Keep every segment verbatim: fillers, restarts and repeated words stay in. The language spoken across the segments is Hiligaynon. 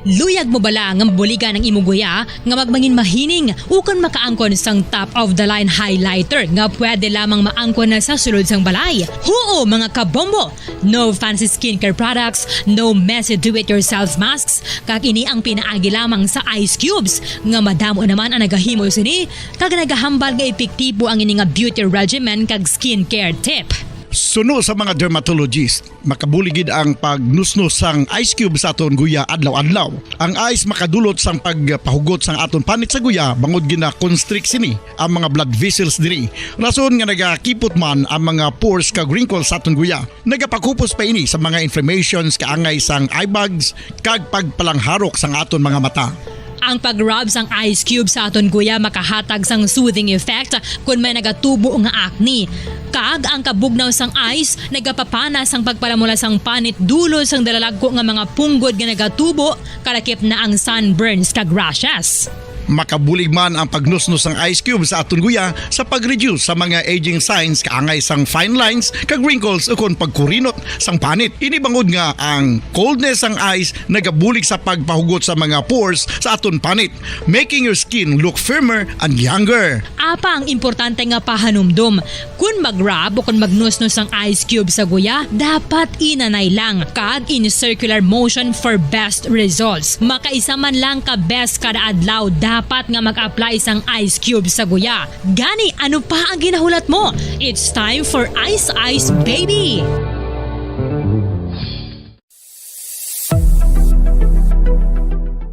Luyag mo bala nga mabuligan ang imo guya nga magmangin mahining ukon makaangkon sang top of the line highlighter nga pwede lamang maangkon na sa sulod sang balay? Huo, mga kabombo! No fancy skincare products, no messy do-it-yourself masks, kag ini ang pinaagi lamang sa ice cubes nga madamo naman ang nagahimo sini kag nagahambal nga epektibo ang ini nga beauty regimen kag skincare tip. Suno sa mga dermatologist, makabulig gid ang pagnusnos sang ice cube sa aton guya adlaw-adlaw. Ang ice makadulot sang pagpahugot sang aton panit sa guya bangod gina-constrict sini ang mga blood vessels diri. Rason nga nagakipot man ang mga pores kag wrinkles sa aton guya. Nagapakupos pa ini sa mga inflammations kaangay sang eye bags kag pagpalangharok sang aton mga mata. Ang pag-rub sang ice cube sa aton guya makahatag sang soothing effect kon may nagatubo nga acne. Kag ang kabugnaw sang ice nagapapana sang pagpalamula sang panit dulot sang dalalagko nga mga punggod nga nagatubo, kalakip na ang sunburns kag rashes. Makabulig man ang pagnusnos sang ice cube sa aton guya sa pag-reduce sa mga aging signs kaangay sang fine lines kag wrinkles ukon pagkurinot sang panit. Ini bangod nga ang coldness sang ice nagabulig sa pagpahugot sa mga pores sa aton panit, making your skin look firmer and younger. Apang importante nga pahanumdom, kon mag-rub o kon magnusnos ang ice cube sa guya, dapat inanay lang kag in circular motion for best results. Makaisa man lang ka beses kada adlaw dapat nga mag-apply sang ice cube sa guya. Gani, ano pa ang ginahulat mo? It's time for Ice Ice Baby!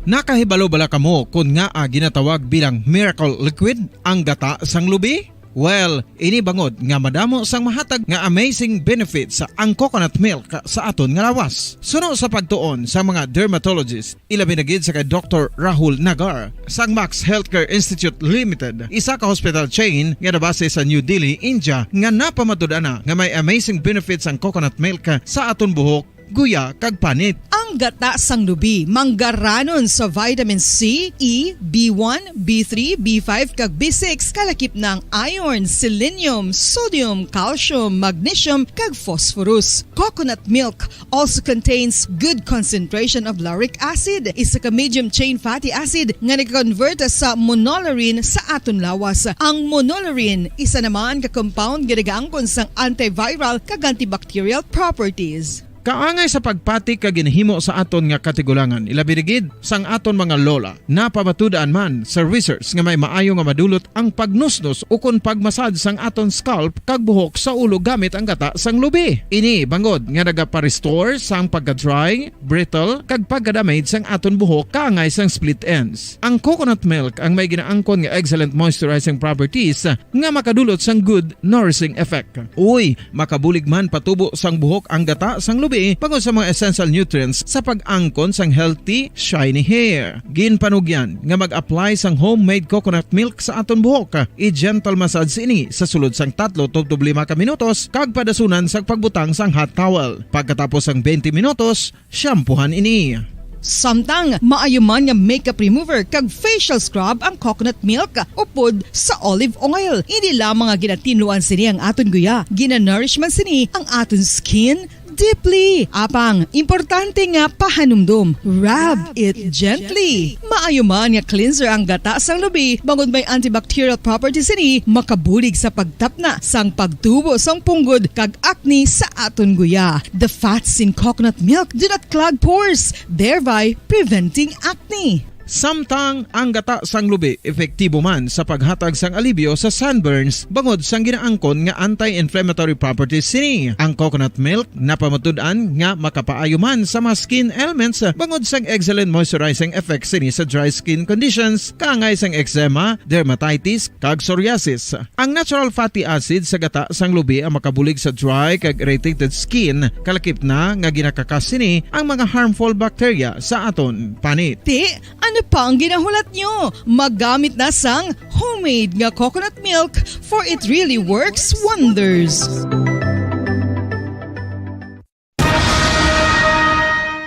Nakahibalo bala kamo kon ngaa ginatawag bilang miracle liquid ang gata sang lubi? Well, ini bangod nga madamo sang mahatag nga amazing benefits ang coconut milk sa aton nga lawas. Suno sa pagtuon sa mga dermatologist, ilabi na gid sa kay Doktor Rahul Nagar sang Max Healthcare Institute Limited, isa ka hospital chain nga nabase sa New Delhi, India, nga napamatud-an na nga may amazing benefits ang coconut milk sa aton buhok, guya, kag panit. Ang gata sang lubi manggaranon sa vitamin C, E, B one, B three, B five, kag B six, kalakip na ang iron, selenium, sodium, calcium, magnesium, kag phosphorus. Coconut milk also contains good concentration of lauric acid, isa ka medium chain fatty acid nga nag-convert sa monolaurin sa aton lawas. Ang monolaurin isa naman ka compound nga nagaangkon sang antiviral kag antibacterial properties. Kaangay sa pagpati kag ginhimo sa aton nga katigulangan, ilabi na gid sang aton mga lola. Napamatud-an man sa research nga may maayo nga madulot ang pagnusnos ukon pagmasad sang aton scalp kag buhok sa ulo gamit ang gata sang lubi. Ini bangod nga nagapa-restore sang pagka-dry, brittle, kag pagka-damage sang aton buhok kaangay sang split ends. Ang coconut milk ang may ginaangkon nga excellent moisturizing properties nga makadulot sang good nourishing effect. Uy, makabulig man patubo sang buhok ang gata sang lubi bangod sa mga essential nutrients sa pag-angkon sang healthy, shiny hair. Ginpanugyan nga mag-apply sang homemade coconut milk sa aton buhok. I-gentle massage ini sa sulod sang tatlo tubtob lima ka minutos kag padasunan sang pagbutang sang hot towel. Pagkatapos sang twenty minutos, shampoohan ini. Samtang maayo man nga makeup remover kag facial scrub ang coconut milk upod sa olive oil. Hindi lamang nga ginatinluan sini ang aton guya, ginanourish man sini ang aton skin deeply. Apang, importante nga pahanumdom, rub it gently. Maayo man nga cleanser ang gata sang lubi bangod may antibacterial properties sini, makabulig sa pagtapna sang pagtubo sang punggod kag acne sa aton guya. The fats in coconut milk do not clog pores, thereby preventing acne. Samtang ang gata sang lubi epektibo man sa paghatag sang alibyo sa sunburns bangod sang ginaangkon nga anti-inflammatory properties sini. Ang coconut milk napamatud-an nga makapaayo man sa mga skin ailments bangod sang excellent moisturizing effects sini sa dry skin conditions kaangay sang eczema, dermatitis, kag psoriasis. Ang natural fatty acid sa gata sang lubi ang makabulig sa dry kag irritated skin, kalakip na nga ginakakas sini ang mga harmful bacteria sa aton panit. Ti, ano pa ang ginahulat nyo? Maggamit na sang homemade nga coconut milk, for it really works wonders.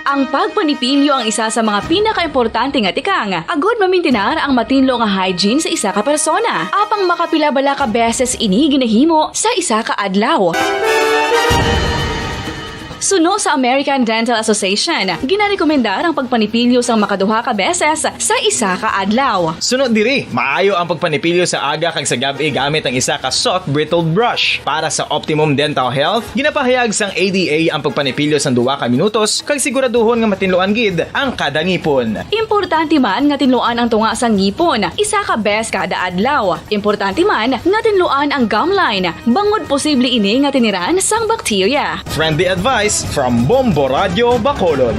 Ang pagpanipilyo ang isa sa mga pinakaimportante nga tikang agud mamintinar ang matinlo nga hygiene sa isa ka persona. Apang makapila bala ka beses ini ginahimo sa isa ka adlaw? Suno sa American Dental Association, ginarekomendar ang pagpanipilyo sang makaduha ka beses sa isa ka adlaw. Suno diri, maayo ang pagpanipilyo sa aga kag sa gab-i gamit ang isa ka soft bristled brush. Para sa optimum dental health, ginapahayag sang A D A ang pagpanipilyo sang duha ka minutos kag siguraduhon nga matinluan gid ang kada ngipon. Importante man nga tinluan ang tunga sang ngipon isa ka bes kada adlaw. Importante man nga tinluan ang gum line, bangod posible ini nga tiniran sang bakterya. Friendly advice from Bombo Radio Bacolod.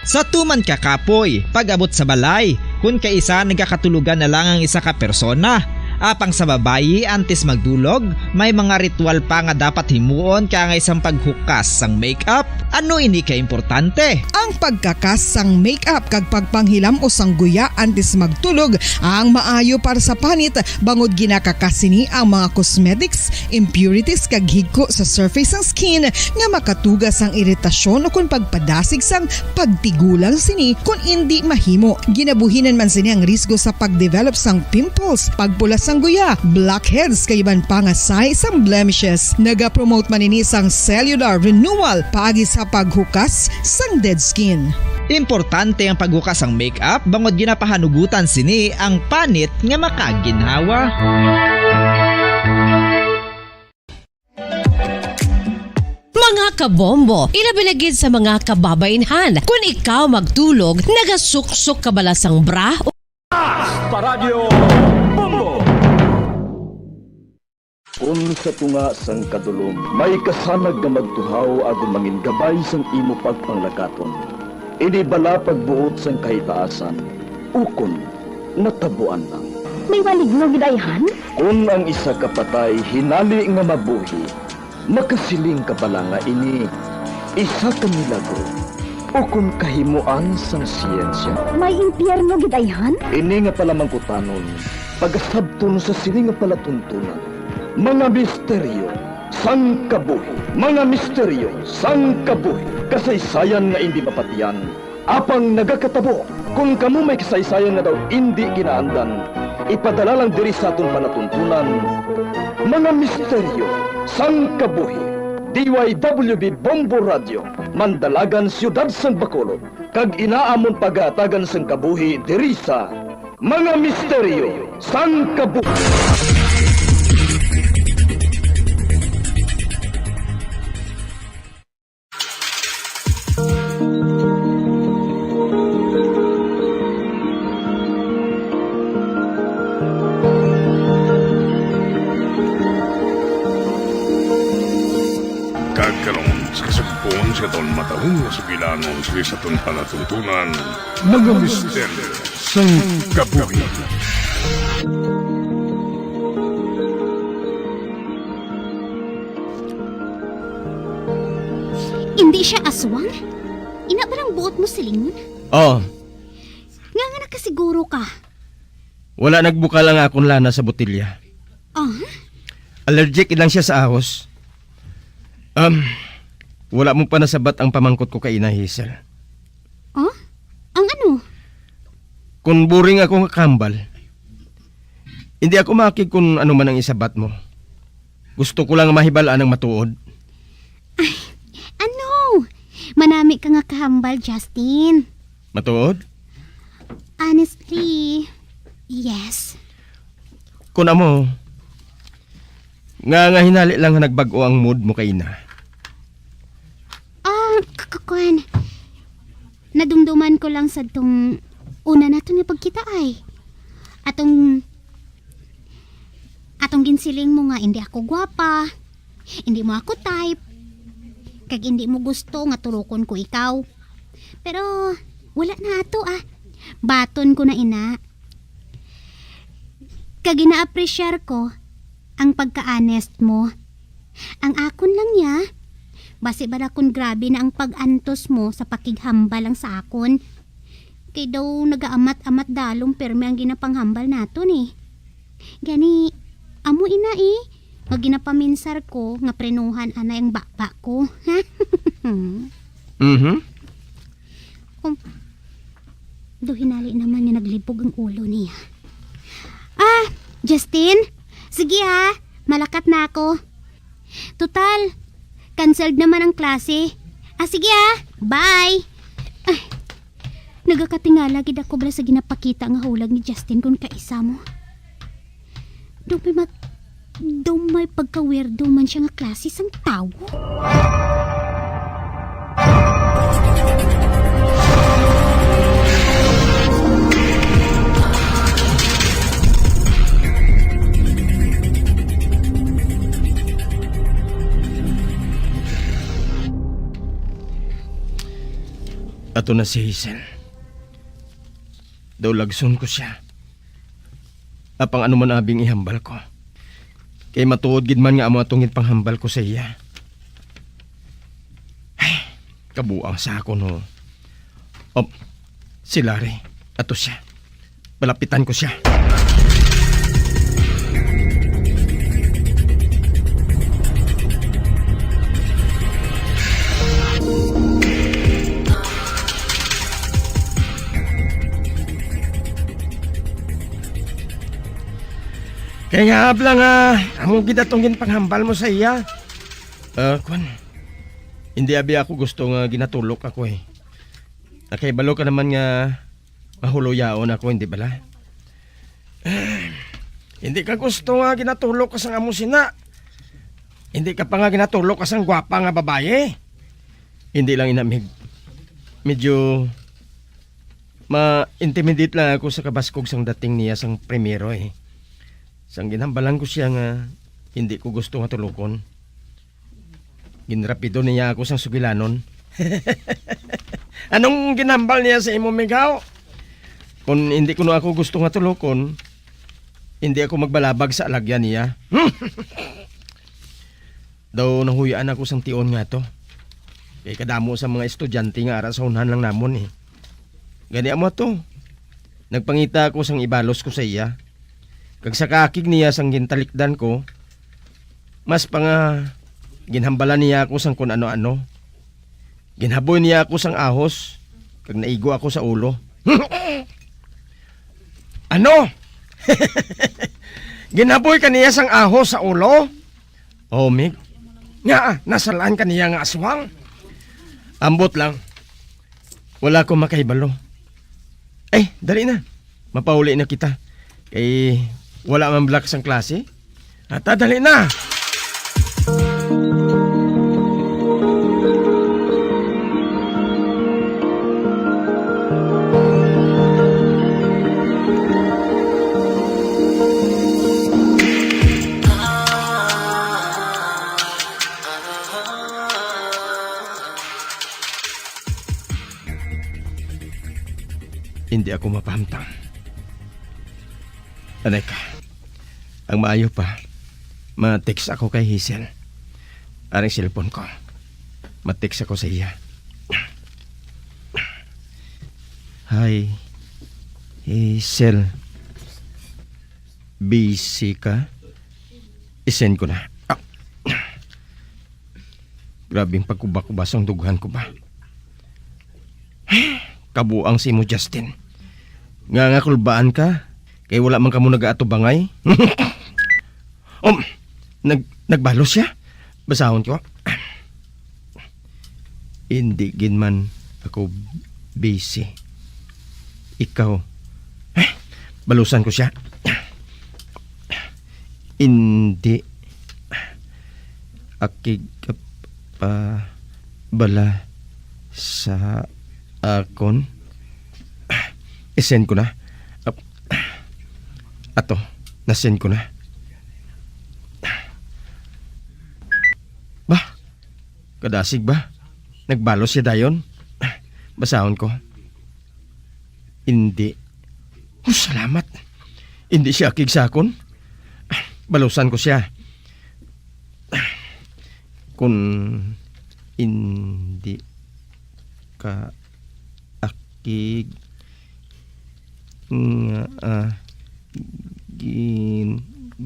Sa tuman ka kapoy, pag-abot sa balay, kun kaisa nagakatulogan na lang ang isa ka persona. Apang sa babayi, antes magdulog, may mga ritual pa nga dapat himuon, kaangay sang paghukas sang makeup. Ano ini ka importante? Ang pagkakas sang makeup kag pagpanghilam-os sang guya antes magtulog ang maayo para sa panit, bangod ginakakas sini ang mga cosmetics, impurities kag higko sa surface sang skin nga makatuga sang iritasyon ukon pagpadasig sang pagtigulang sini kon indi mahimo. Ginabuhinan man sini ang risgo sa pag-develop sang pimples, pagpula sang guya, blackheads kag iban pa nga sahi sang blemishes. Nagapromote man ini sang cellular renewal paagi sa paghukas sang dead skin. Importante ang paghukas sang makeup bangod ginapahanugutan sini ang panit nga makaginhawa. Mga kabombo, ilabi na gid sa mga kababainhan, kun ikaw magtulog, nagasuksok ka bala sang bra? Paradyo Bombo! Kun sa tunga sang kadulom may kasanag nga magtuhaw agud mangin gabay sang imo pagpanglakaton, ini bala pagbuot sang kahitaasan, ukon natabuan lang. May maligno gid ayhan? Kun ang isa ka patay hinali nga mabuhi, makasiling ka bala nga ini isa ka milagro ukon kahimuan sang siyensya? May impyerno gid ayhan? Ini nga palamangkutanon pagasabton sa sini nga palatuntunan. Mga misteryo sang kabuhi. Mga misteryo sang kabuhi. Kasaysayan nga indi mapatian, apang nagakatabo. Kon kamo may kasaysayan nga daw indi ginaandan, ipadala lang diri sa aton palatuntunan. Mga misteryo sang kabuhi. D Y W B Bombo Radio, Mandalagan, Siyudad sang Bacolod, kag inaamon pagahatagan sang kabuhi diri sa Mga misteryo sang kabuhi. Kag karon, sa kasugpon sa aton matahom nga sugilanon sa aton palatuntunan, mga misteryo sang kabuhi. Indi siya aswang? Ina ba lang buot mo silingon? Oh. Nga nga nakasiguro ka? Wala nagbukal ang akon lana sa botelya. Ah? Allergic lang siya sa ahos. Um, wala mo pa nasabat ang pamangkot ko kay Ina Hazel. Ah? Ang ano? Kung boring ako nga kahambal, hindi ako maakig kung ano man ang isabat mo. Gusto ko lang mahibal-an ang matuod. Ay, ano? Manami ka nga kahambal, Justin. Matuod? Honestly, yes. Kun amo, nga, nga hinali lang nga nagbag-o ang mood mo kay Ina? Ah, k-, k-, kuwan. Nadumduman ko lang sa tong una naton nga pagkita ay. Atong, atong ginsiling mo nga hindi ako gwapa, hindi mo ako type, kag hindi mo gusto nga tulokon ko ikaw. Pero wala na ato, ah. Baton ko na ina. Kag ina-appreciate ko ang pagka-honest mo. Ang akon lang ya, basi bala kun grabe na ang pag-antos mo sa pakighambal lang sa akon. Kay daw nagaamat-amat dalom pirmi ang ginapanghambal naton eh. Gani, amo ina eh, nga ginapaminsar ko nga prenuhan anay ang baba ko. Mhm. Um, do hinali naman nga naglibog ang ulo niya. Ah, Justin, sige ha. Malakat na ako. Total, canceled naman ang klase. Ah, sige ah. Bye. Ay, nagakatingala gid ako bala sa ginapakita nga hulag ni Justin kon kaisa mo. Daw may mag-, daw may pagka-weirdo man siya nga klase sang tawo. Ato na si Hazel. Daw lagson ko siya. Apang ano man abing ihambal ko, kay matuod gid man nga amo atong ginpanghambal ko sa iya. Ay, kabuang sa akon, ho. Op, si Larry, ato siya. Palapitan ko siya. Kay nga, abla nga, amo gid atong ginpanghambal mo sa iya. Ah, kwan, hindi abi ako gusto nga ginatulok ako, eh. Nakahibalo ka naman nga mahuloyaon ako, hindi bala? Hindi ka gusto nga ginatulok ka sang amo sina. Hindi ka pa nga ginatulok ka sang gwapa nga babayi. Hindi lang ina, Mig. Medyo ma-intimidate lang ako sa kabaskog sang dating niya sang primero, eh. Sang ginhambalan ko siya nga hindi ko gusto nga tulokon, ginrapido niya ako sang sugilanon. Anong ginhambal niya sa imo, Migaw? Kung hindi kuno ako gusto nga tulokon, hindi ako magbalabag sa alagyan niya. Daw nahuy-an ako sang tion nga to. Kay kadamo sa mga estudyante nga ara sa unhan lang namon, eh. Gani amo to. Nagpangita ako sang ibalos ko sa iya. Kag sa kaakig niya sang gintalikdan ko, mas pa nga ginhambalan niya ako sang kun ano-ano. Ginhaboy niya ako sang ahos, kag naigo ako sa ulo. Ano? Ginhaboy ka niya sang ahos sa ulo? Oh, Mig. Nga, nasalaan ka niya nga aswang? Ambot lang. Wala ko makahibalo. Eh, dali na. Mapauli na kita. Kay wala man black sang klase. Ata, dali na. Hindi ako mapahamtang. Anay ka, ang maayo pa, ma-text ako kay Hazel. Aring cellphone ko. Ma-text ako sa iya. Hi, Hazel. Busy ka? I-send ko na. Ah. Grabing pagkuba-kuba sang dughan ko ba? Kabuang si mo, Justin. Nga, nga kulbaan ka, kay wala man kamo nagaatubangay. Um, nag-, nagbalos siya? Basahon ko. Hindi gid man ako busy. Ikaw, eh, balusan ko siya. Hindi. Akig pa bala sa akon. I-send ko na. Ap-, ato, na-send ko na. Bah, kadasig ba? Nagbalos siya dayon? Basahon ko. Hindi. Oh, salamat. Hindi siya akig sa akon. Balusan ko siya. Kun hindi ka akig nga, ah, ginbayaan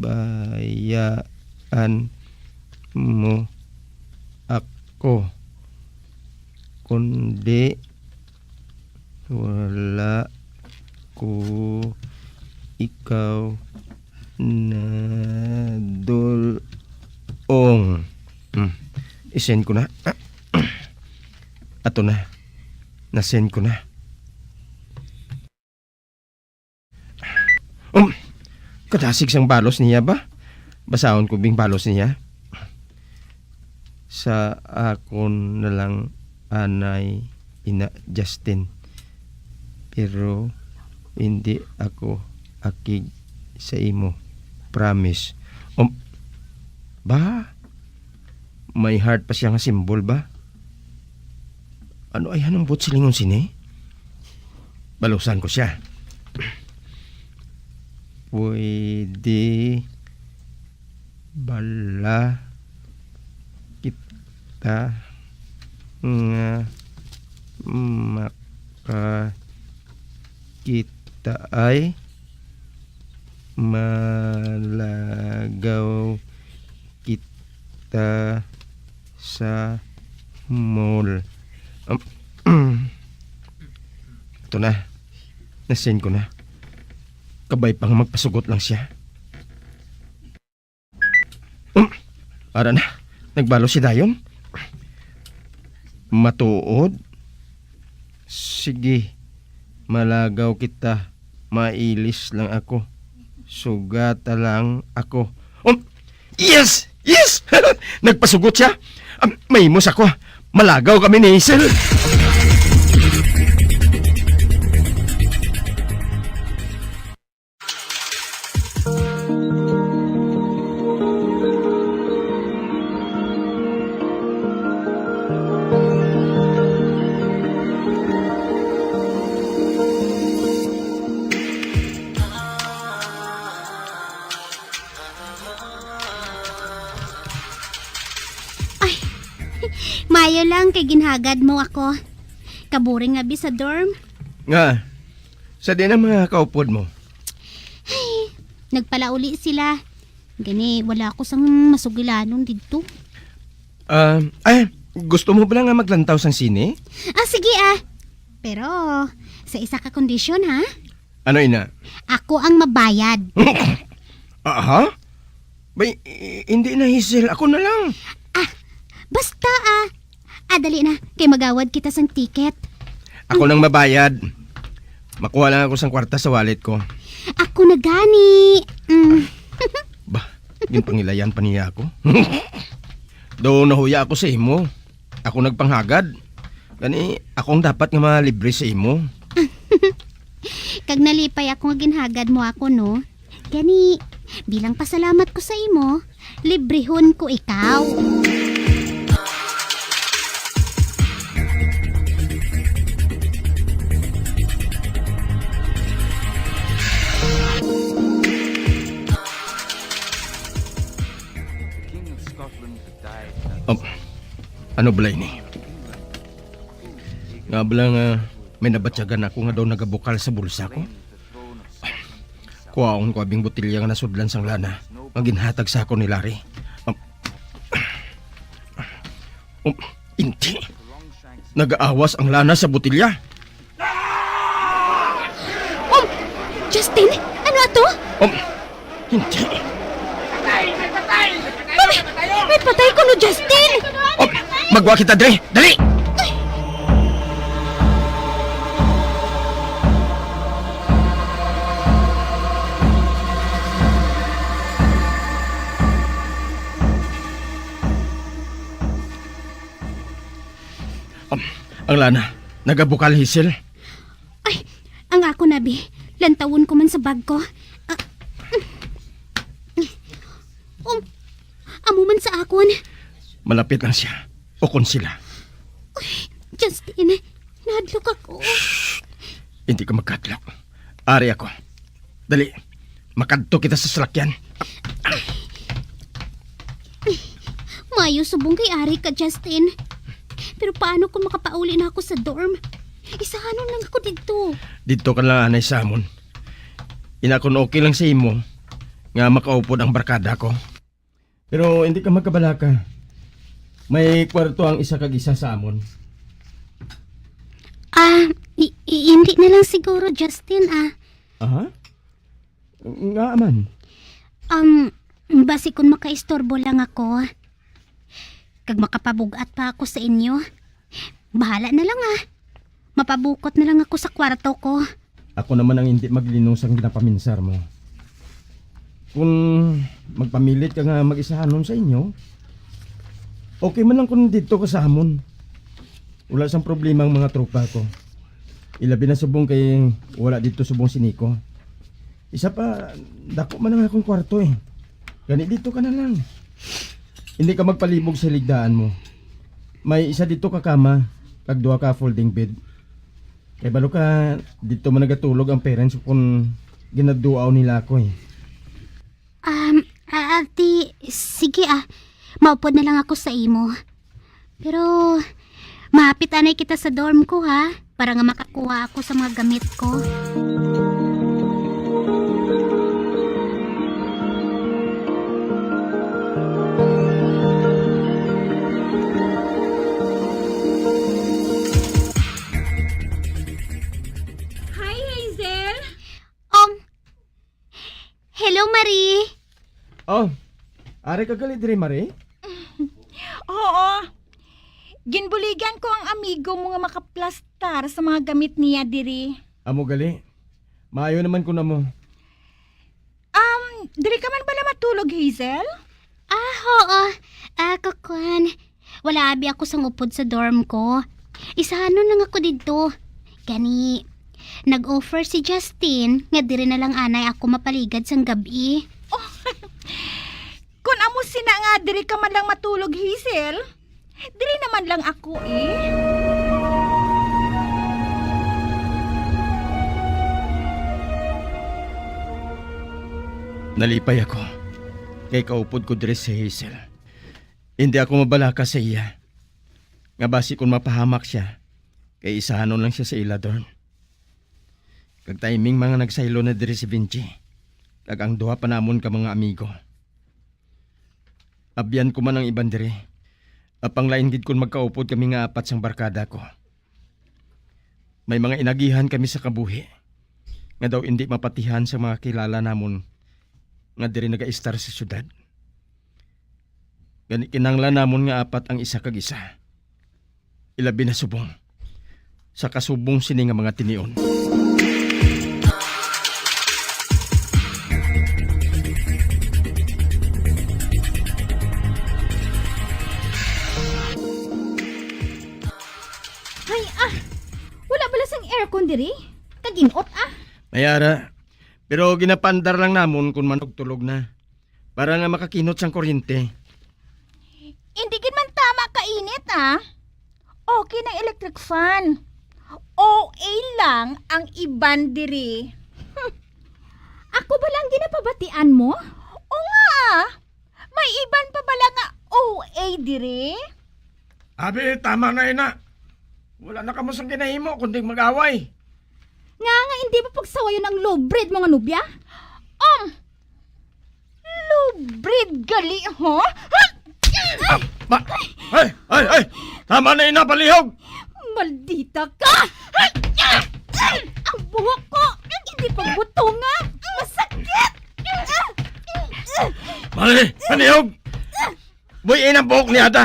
mo ako, kundi wala ko ikaw Nadul-ong. Hmm. I-send ko na. Ato na. Na-send ko na. Um, kadasig sang balos niya ba? Basahon ko bing balos niya. Sa akon na lang anay, ina Justin. Pero hindi ako akig sa imo. Promise. Um, ba? May heart pa siya nga symbol ba? Ano ay hanang buot silingon sini? Balusan ko siya. Pwede bala kita nga makakita ay malagaw kita sa mall. Um, ito na. Na-send ko na. Kabay pa nga magpasugot lang siya. Um, ara na. Nagbalo si Dayon. Matuod? Sige. Malagaw kita. Mailis lang ako. Sugata lang ako. Um, yes! Yes! Nagpasugot siya. Um, mahimos ako. Malagaw kami ni Hazel. Ay, maayo lang kay ginhagad mo ako. Kaboring nga bi sa dorm. Nga, sa di na mga kaupod mo? Ay, nagpalauli sila. Gani, wala ako sang masugilanon didto. Ah, ay, gusto mo ba nga maglantaw sang sine? Ah, sige ah. Pero, sa isa ka kondisyon ha? Ano ina? Ako ang mabayad. Aha? Bay, i- hindi na, Hazel. Ako na lang. Ah, basta ah. Ah, dali na. Kay magawad kita sang ticket. Ako nang mabayad. Makuha lang ako sang kwarta sa wallet ko. Ako na gani. Mm. Ba, ginpangilayan pa niya ako. Do nahuya ako sa imo. Ako nagpanghagad. Gani, ako ang dapat nga malibre sa imo. Kag nalipay ako nga ginhagad mo ako, no? Gani, bilang pasalamat ko sa imo, librehon ko ikaw. Um, ano bala ini? Nga bala nga may nabatyagan ako nga daw nagabukal sa bulsa ko? Kuhaon ko abing botelya nga nasudlan sang lana nga ginhatag sa akon ni Larry. Um, um, hindi. Nagaawas ang lana sa botelya. Um, Justin, ano ato? Um, hindi. May, may patay kuno, Justin! Um, magwa kita, dre. Dali! Um, ang lana, nagabukal, Hazel. Ay, ang ako na, bi. Lantawon ko man sa bag ko. Ah, um, amo man sa akon. Malapit lang siya. O kon sila. Uy, Justin, nahadlok ako. Shh! Hindi ka magkadlok. Ari ako. Dali, makadto kita sa salakyan. Mayo subong kay ari ka, Justin. Pero paano kung makapauli na ako sa dorm? Isahanon lang ako didto. Didto ka lang anay sa amon. Ina, kung okay lang sa imo, nga makaupod ang barkada ko. Pero hindi ka magkabalaka. May kwarto ang isa kag isa sa amon. Ah, i- i- hindi na lang siguro, Justin, ah. Aha? Nga man? Um, basi kun makaistorbo lang ako, kag makapabug-at pa ako sa inyo, bahala na lang, ah. Mapabukot na lang ako sa kwarto ko. Ako naman ang hindi maglinong sang ginapaminsar mo. Kung magpamilit ka nga mag-isahanon sa inyo, okay man lang kung dito ka sa amon. Wala sang problema ang mga tropa ko. Ilabi na subong kay wala dito subong si Nico. Isa pa, dako man ang akong kwarto eh. Gani dito ka na lang. Hindi ka magpalibog sa ligdaan mo. May isa dito ka kama, kag duha ka folding bed. Kay balo ka, dito man nagatulog ang parents ko kung ginaduaw nila ako eh. Um, ah, ah, di, sige ah. Maupod na lang ako sa imo. Pero, mahapit anay kita sa dorm ko, ha? Para nga makakuha ako sa mga gamit ko. Hi, Hazel! Um, hello, Marie! Oh, ari ka gali diri, Marie? Oo. Ginbuligan ko ang amigo mo nga makaplastar sa mga gamit niya diri. Amo gali. Maayo naman kun amo. Um, diri ka man bala matulog, Hazel? Ah, oo. Ah, kukuan. Wala abi ako sang upod sa dorm ko. Isahanon lang ako didto. Gani, nag-offer si Justin nga diri na lang anay ako mapaligad sang gab-i. Oh, kun amo sina nga diri ka man lang matulog, Hazel, diri naman lang ako, eh. Nalipay ako kay kaupod ko diri si Hazel. Hindi ako mabalaka sa iya nga basi kon mapahamak sia, kay isahanon lang sia sa ila dorm. Kag timing man nga nagsaylo na diri si Vinci, kag ang duha pa namon ka mga amigo. Abyan ko man ang iban diri, apang lain gid kon magkaupod kami nga apat sang barkada ko. May mga inagihan kami sa kabuhi nga daw indi mapatihan sa mga kilala namon nga diri nagaistar sa syudad. Gani, kinahanglan namon nga apat ang isa kag isa. Ilabi na subong sa kasubong sini nga mga tinion. Ay, ah! Wala bala sang aircon diri? Kag inot, ah! May ara. Pero ginapandar lang namon kon manugtulog na, para nga makakinot sang kuryente. Hindi gid man tama ka init, ah. Okay na electric fan. O A lang ang iban diri. Ako ba lang ginapabatian mo? O nga, ah. May iban pa bala nga O A diri? Abi, tama na ina. Wala na kamo sang ginahimo kundi mag-away. Nga nga hindi mo pagsawayon ang low breed mo nga nobya? Um, low breed gali, ha? Ah, ba? Ay, ay, ay! Tama na ina, palihog! Maldita ka! Ang buhok ko! Hindi pagbutonga! Masakit! Mali! Palihog! Buy-i ang buhok niya ta!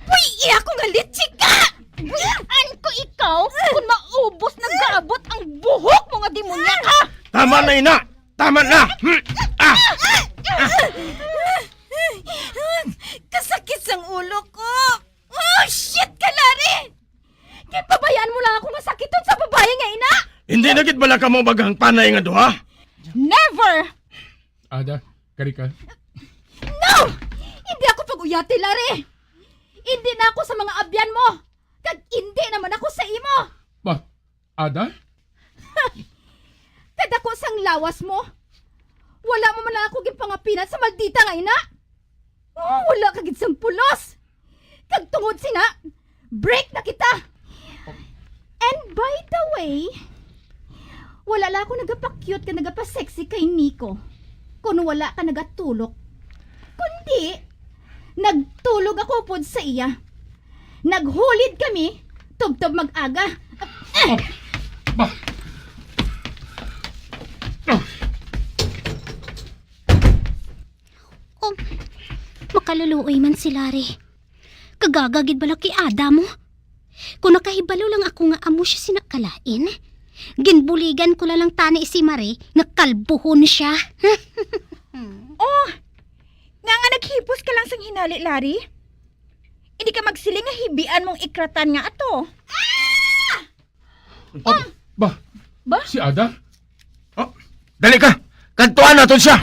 Buy-i ako nga litsi ka! Buy-an ko ikaw kung maubos na gaabot ang buhok mo nga demonya ka! Tama na, ina! Tama na! Hmm. Ah! Kasakit sang ulo ko! Oh, shit ka, Larry! Ginpabayaan mo lang ako nga sakiton sa babayi nga ina! Hindi na gid bala kamo baghang panay nga duha? Never! Ada, kari ka. No! Hindi ako pag-uyati, Larry! Hindi na ako sa mga abyan mo! Kag hindi naman ako sa imo! Ba, Ada? Kadako sang lawas mo! Wala mo man lang ako ginpangapinat sa maldita nga ina! Oh, wala ka gid sang pulos! Kag tungod sina, break na kita! And by the way, wala lang ako nagapakyut ka nagapaseksi kay Nico kun wala ka nagatulok. Kundi, nagtulog ako upod sa iya. Naghulid kami, tubtob mag-aga. Oh, ba? Oh. Luluoy man si Larry. Kagaga gid bala kay Ada mo. Kung nakahibalo lang ako nga amo siya sina kalain, ginbuligan ko na lang tani si Mare nga kalbuhon siya. Oh, nga nga naghipos ka lang sang hinali, Larry? Hindi ka magsiling nga hibian mong ikratan nga ato. Ah! Oh, ba? Ba? Si Ada? Oh, dali ka! Kadtuan naton siya!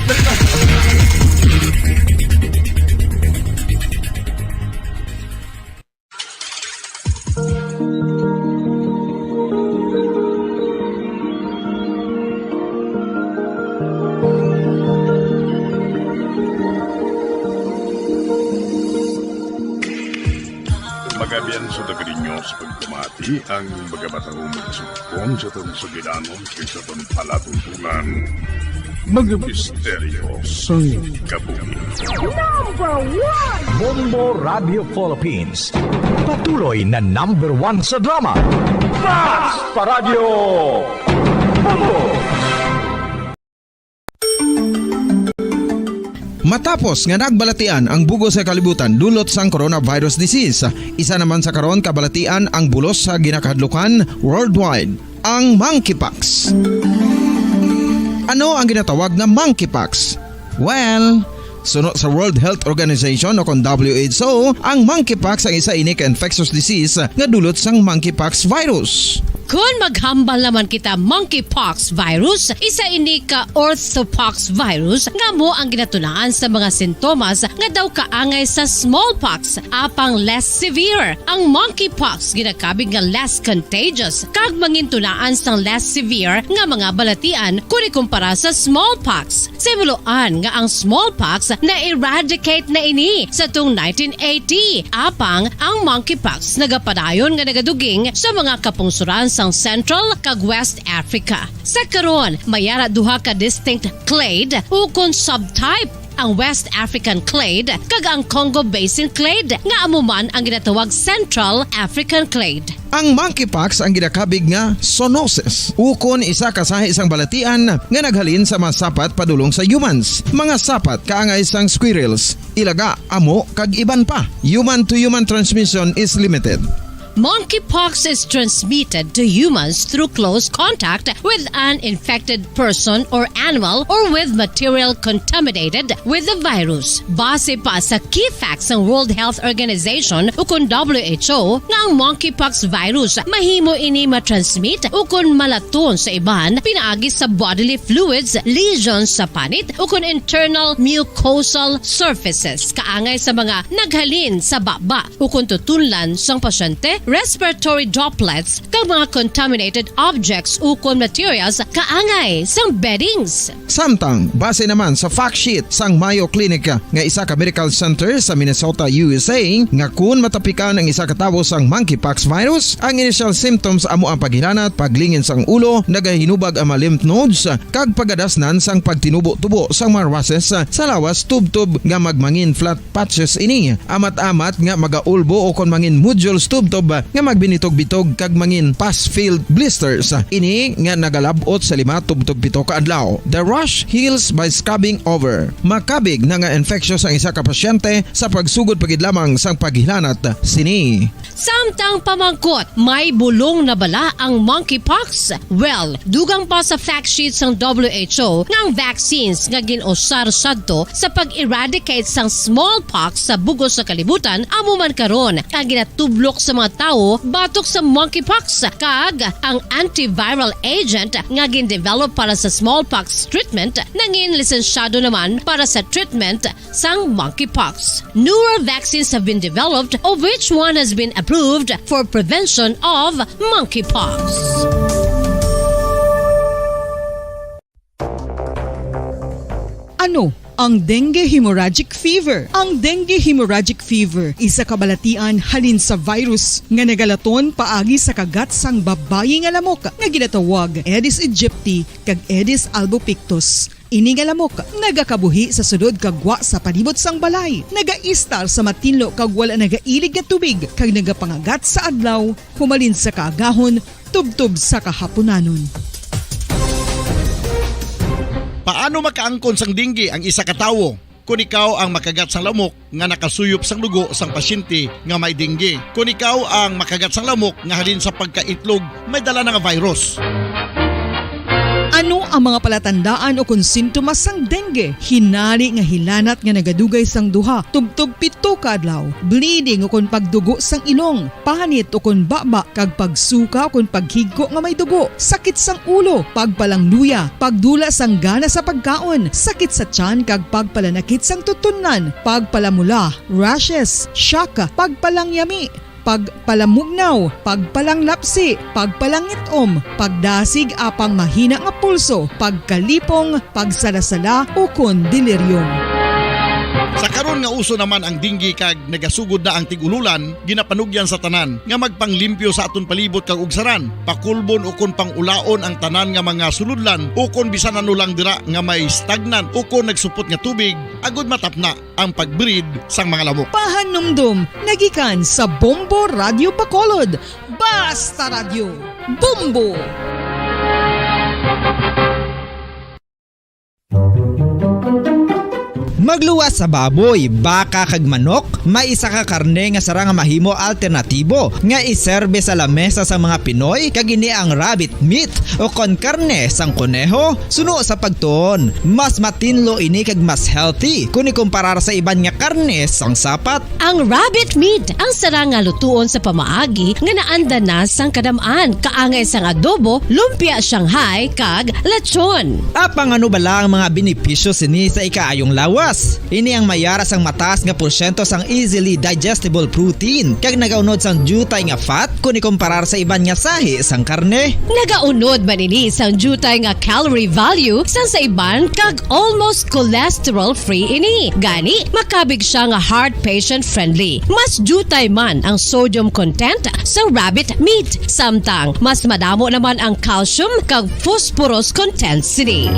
Magabian sa taga ninyo sa pagpamati ang mga matahumog sa kon sa tong sugilanon kay sa tong palatuntunan. Mga misteryo sang kabuhi. Number one! Bombo Radio Philippines. Patuloy na number one sa drama. Bas Paradyo! Bombo! Matapos nga nagbalatian ang bug-os sa kalibutan dulot sang coronavirus disease, isa naman sa karon kabalatian ang bulos sa ginakahadlukan worldwide, ang monkeypox. Ano ang ginatawag nga monkeypox? Well, suno sa World Health Organization o kon W H O, ang monkeypox ang isa ini ka infectious disease nga dulot sang monkeypox virus. Kon maghambal naman kita monkeypox virus, isa ini ka orthopox virus nga amo ang ginatunaan sa mga sintomas nga daw kaangay sa smallpox, apang less severe. Ang monkeypox ginakabig nga less contagious kag mangintunaan sang less severe nga mga balatian kon ikumpara sa smallpox. Sa himuloan nga ang smallpox na-eradicate na ini sa tung nineteen eighty, apang ang monkeypox nagapadayon nga nagaduging sa mga kapungsoran sang Central kag West Africa. Sa karon, may ara duha ka distinct clade ukon subtype, ang West African clade kag ang Congo Basin clade, nga amo man ang ginatawag Central African clade. Ang monkeypox ang ginakabig nga zoonosis, ukon isa ka sahi sang balatian nga naghalin sa mga sapat padulong sa humans. Mga sapat kaangay sang squirrels, ilaga, amo, kag iban pa. Human-to-human transmission is limited. Monkeypox is transmitted to humans through close contact with an infected person or animal or with material contaminated with the virus. Base pa sa key facts sang World Health Organization ukon W H O nga ang monkeypox virus mahimo ini matransmit ukon malaton sa iban pinaagi sa bodily fluids, lesions sa panit ukon internal mucosal surfaces, kaangay sa mga naghalin sa baba ukon tutunlan sang pasyente, respiratory droplets, kag mga contaminated objects ukon materials kaangay sang beddings. Samtang, base naman sa fact sheet sang Mayo Clinic nga isa ka medical center sa Minnesota, U S A, nga kun matapikan ang isa ka tawo sang monkeypox virus, ang initial symptoms amo ang paghilanat, paglingin sang ulo, nagahinubag ang mga lymph nodes, kag pagadasnan sang pagtinubo-tubo sang mga rushes sa lawas tubtob nga magmangin flat patches ini, amat-amat nga magaulbo ukon mangin nodules tubtob nga magbinitog-bitog kag mangin pus-filled blisters. Ini nga nagalab-ot sa lima tubtob pito ka adlaw. The rash heals by scabbing over. Makabig na nga infectious ang isa ka pasyente sa pagsugod pa gid lamang sang paghilanat sini. Samtang pamangkot, may bulong na bala ang monkeypox? Well, dugang pa sa fact sheet sang W H O nga ang vaccines nga gin-usar sadto sa pag-eradicate sang smallpox sa bug-os nga kalibutan amo man karon ang ginatublok sa mga tawo batok sa monkeypox, kag ang antiviral agent nga gin-develop para sa smallpox treatment nangin lisensyado naman para sa treatment sang monkeypox. Newer vaccines have been developed, of which one has been approved for prevention of monkeypox. Ano ang dengue hemorrhagic fever? Ang dengue hemorrhagic fever isa ka balatian halin sa virus nga nagalaton paagi sa kagat sang babayi nga lamok nga ginatawag Aedes aegypti kag Aedes albopictus. Ini nga lamok nagakabuhi sa sulod kag gwa sa palibot sang balay, nagaistar sa matinlo kag wala nagailig nga tubig, kag nagapangagat sa adlaw humalin sa kaagahon tubtob sa kahapunanon. Paano makaangkon sang dengue ang isa ka tawo? Kon ikaw ang makagat sang lamok nga nakasuyop sang dugo sang pasyente nga may dengue. Kon ikaw ang makagat sang lamok nga halin sa pagkaitlog may dala na nga virus. Ano ang mga palatandaan o kon sintomas sang dengue? Hinari nga hilanat nga nagadugay sang duha, tubtob pito ka adlaw, bleeding o kon pagdugo sang ilong, panit o kon baba, kag pagsuka o kon paghigko nga may dugo, sakit sang ulo, pagpalangluya, pagdula sang gana sa pagkaon, sakit sa tiyan kag pagpalanakit sang tutunlan, pagpalamula, rashes, shock, pagpalangyami, pagpalamugnaw, pagpalanglapsi, pagpalangit-om, pagdasig apang mahina nga pulso, pagkalipong, pagsalasala, ukon delirium. Sa karon nga uso naman ang dengue kag nagasugod na ang tig-ululan, ginapanugyan sa tanan nga magpanglimpyo sa aton palibot kag ugsaran, pakulbon ukon pang-ulaon ang tanan nga mga sulodlan ukon bisan ano lang dira nga may stagnant ukon nagsupot nga tubig, agud matapna ang pag-breed sang mga lamok. Pahanumdom nagikan sa Bombo Radyo Bacolod. Basta Radyo, Bombo! Magluwas sa baboy, baka kag manok, may isa ka karne nga sarang nga mahimo alternatibo nga iserbe sa lamesa sa mga Pinoy, kag ini ang rabbit meat o kon karne sang koneho. Suno sa pagtuon, mas matinlo ini kag mas healthy kon ikumparar sa iban nga karne sang sapat. Ang rabbit meat ang sarang nga lutuon sa pamaagi nga naanda na sang kadam-an, kaangay sang adobo, lumpia Shanghai, kag lechon. Apang ano bala ang mga benepisyo sini sa ikaayong lawas? Ini ang may ara sang mataas nga porsyento sang easily digestible protein kag nagaunod sang diutay nga fat kon ikumparar sa iban nga sahi sang karne. Nagaunod man ini sang diutay nga calorie value sang sa iban kag almost cholesterol-free ini. Gani, makabig sia nga heart patient-friendly. Mas diutay man ang sodium content sa rabbit meat, samtang mas madamo naman ang calcium kag phosphorus content sini.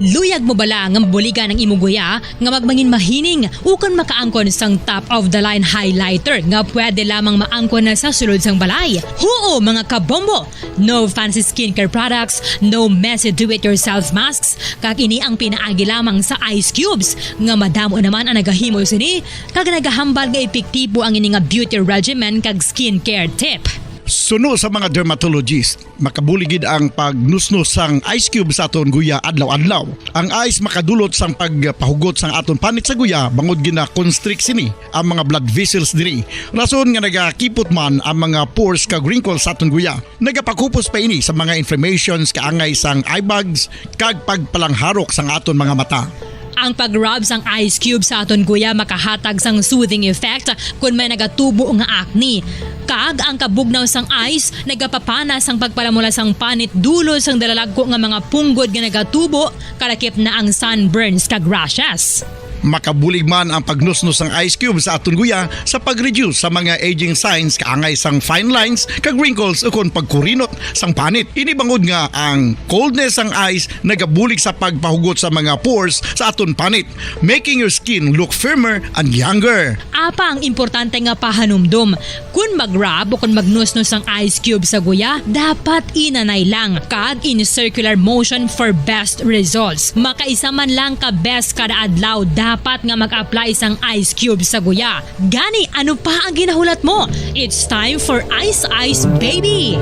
Luyag mo bala nga mabuligan ang imo guya nga magmangin mahining ukon makaangkon sang top of the line highlighter nga pwede lamang maangkon na sa sulod sang balay? Huo, mga kabombo! No fancy skincare products, no messy do-it-yourself masks, kag ini ang pinaagi lamang sa ice cubes nga madamo naman ang nagahimo sini kag nagahambal nga epektibo ang ini nga beauty regimen kag skincare tip. Suno sa mga dermatologist, makabulig gid ang pagnusnos sang ice cube sa aton guya adlaw-adlaw. Ang ice makadulot sang pagpahugot sang aton panit sa guya, bangod gina-constrict sini ang mga blood vessels diri, rason nga nagakipot man ang mga pores kag wrinkles sa aton guya. Nagapakupos pa ini sa mga inflammations kaangay sang eye bags kag pagpalangharok sang aton mga mata. Ang pag-rub sang ice cube sa aton guya makahatag sang soothing effect kon may nagatubo nga acne. Kag ang kabugnaw sang ice nagapapana sang pagpalamula sang panit dulot sang dalalagko nga mga punggod nga nagatubo, kalakip na ang sunburns kag rashes. Makabulig man ang pagnusnos sang ice cube sa aton guya sa pag-reduce sa mga aging signs kaangay sang fine lines kag wrinkles ukon pagkurinot sang panit. Ini bangod nga ang coldness sang ice nagabulig sa pagpahugot sa mga pores sa aton panit, making your skin look firmer and younger. Apang importante nga pahanumdom, kon mag-rub o kon magnusnos ang ice cube sa guya, dapat inanay lang kag in circular motion for best results. Makaisa man lang ka beses kada adlaw dapat nga mag-apply sang ice cube sa guya. Gani, ano pa ang ginahulat mo? It's time for Ice Ice Baby!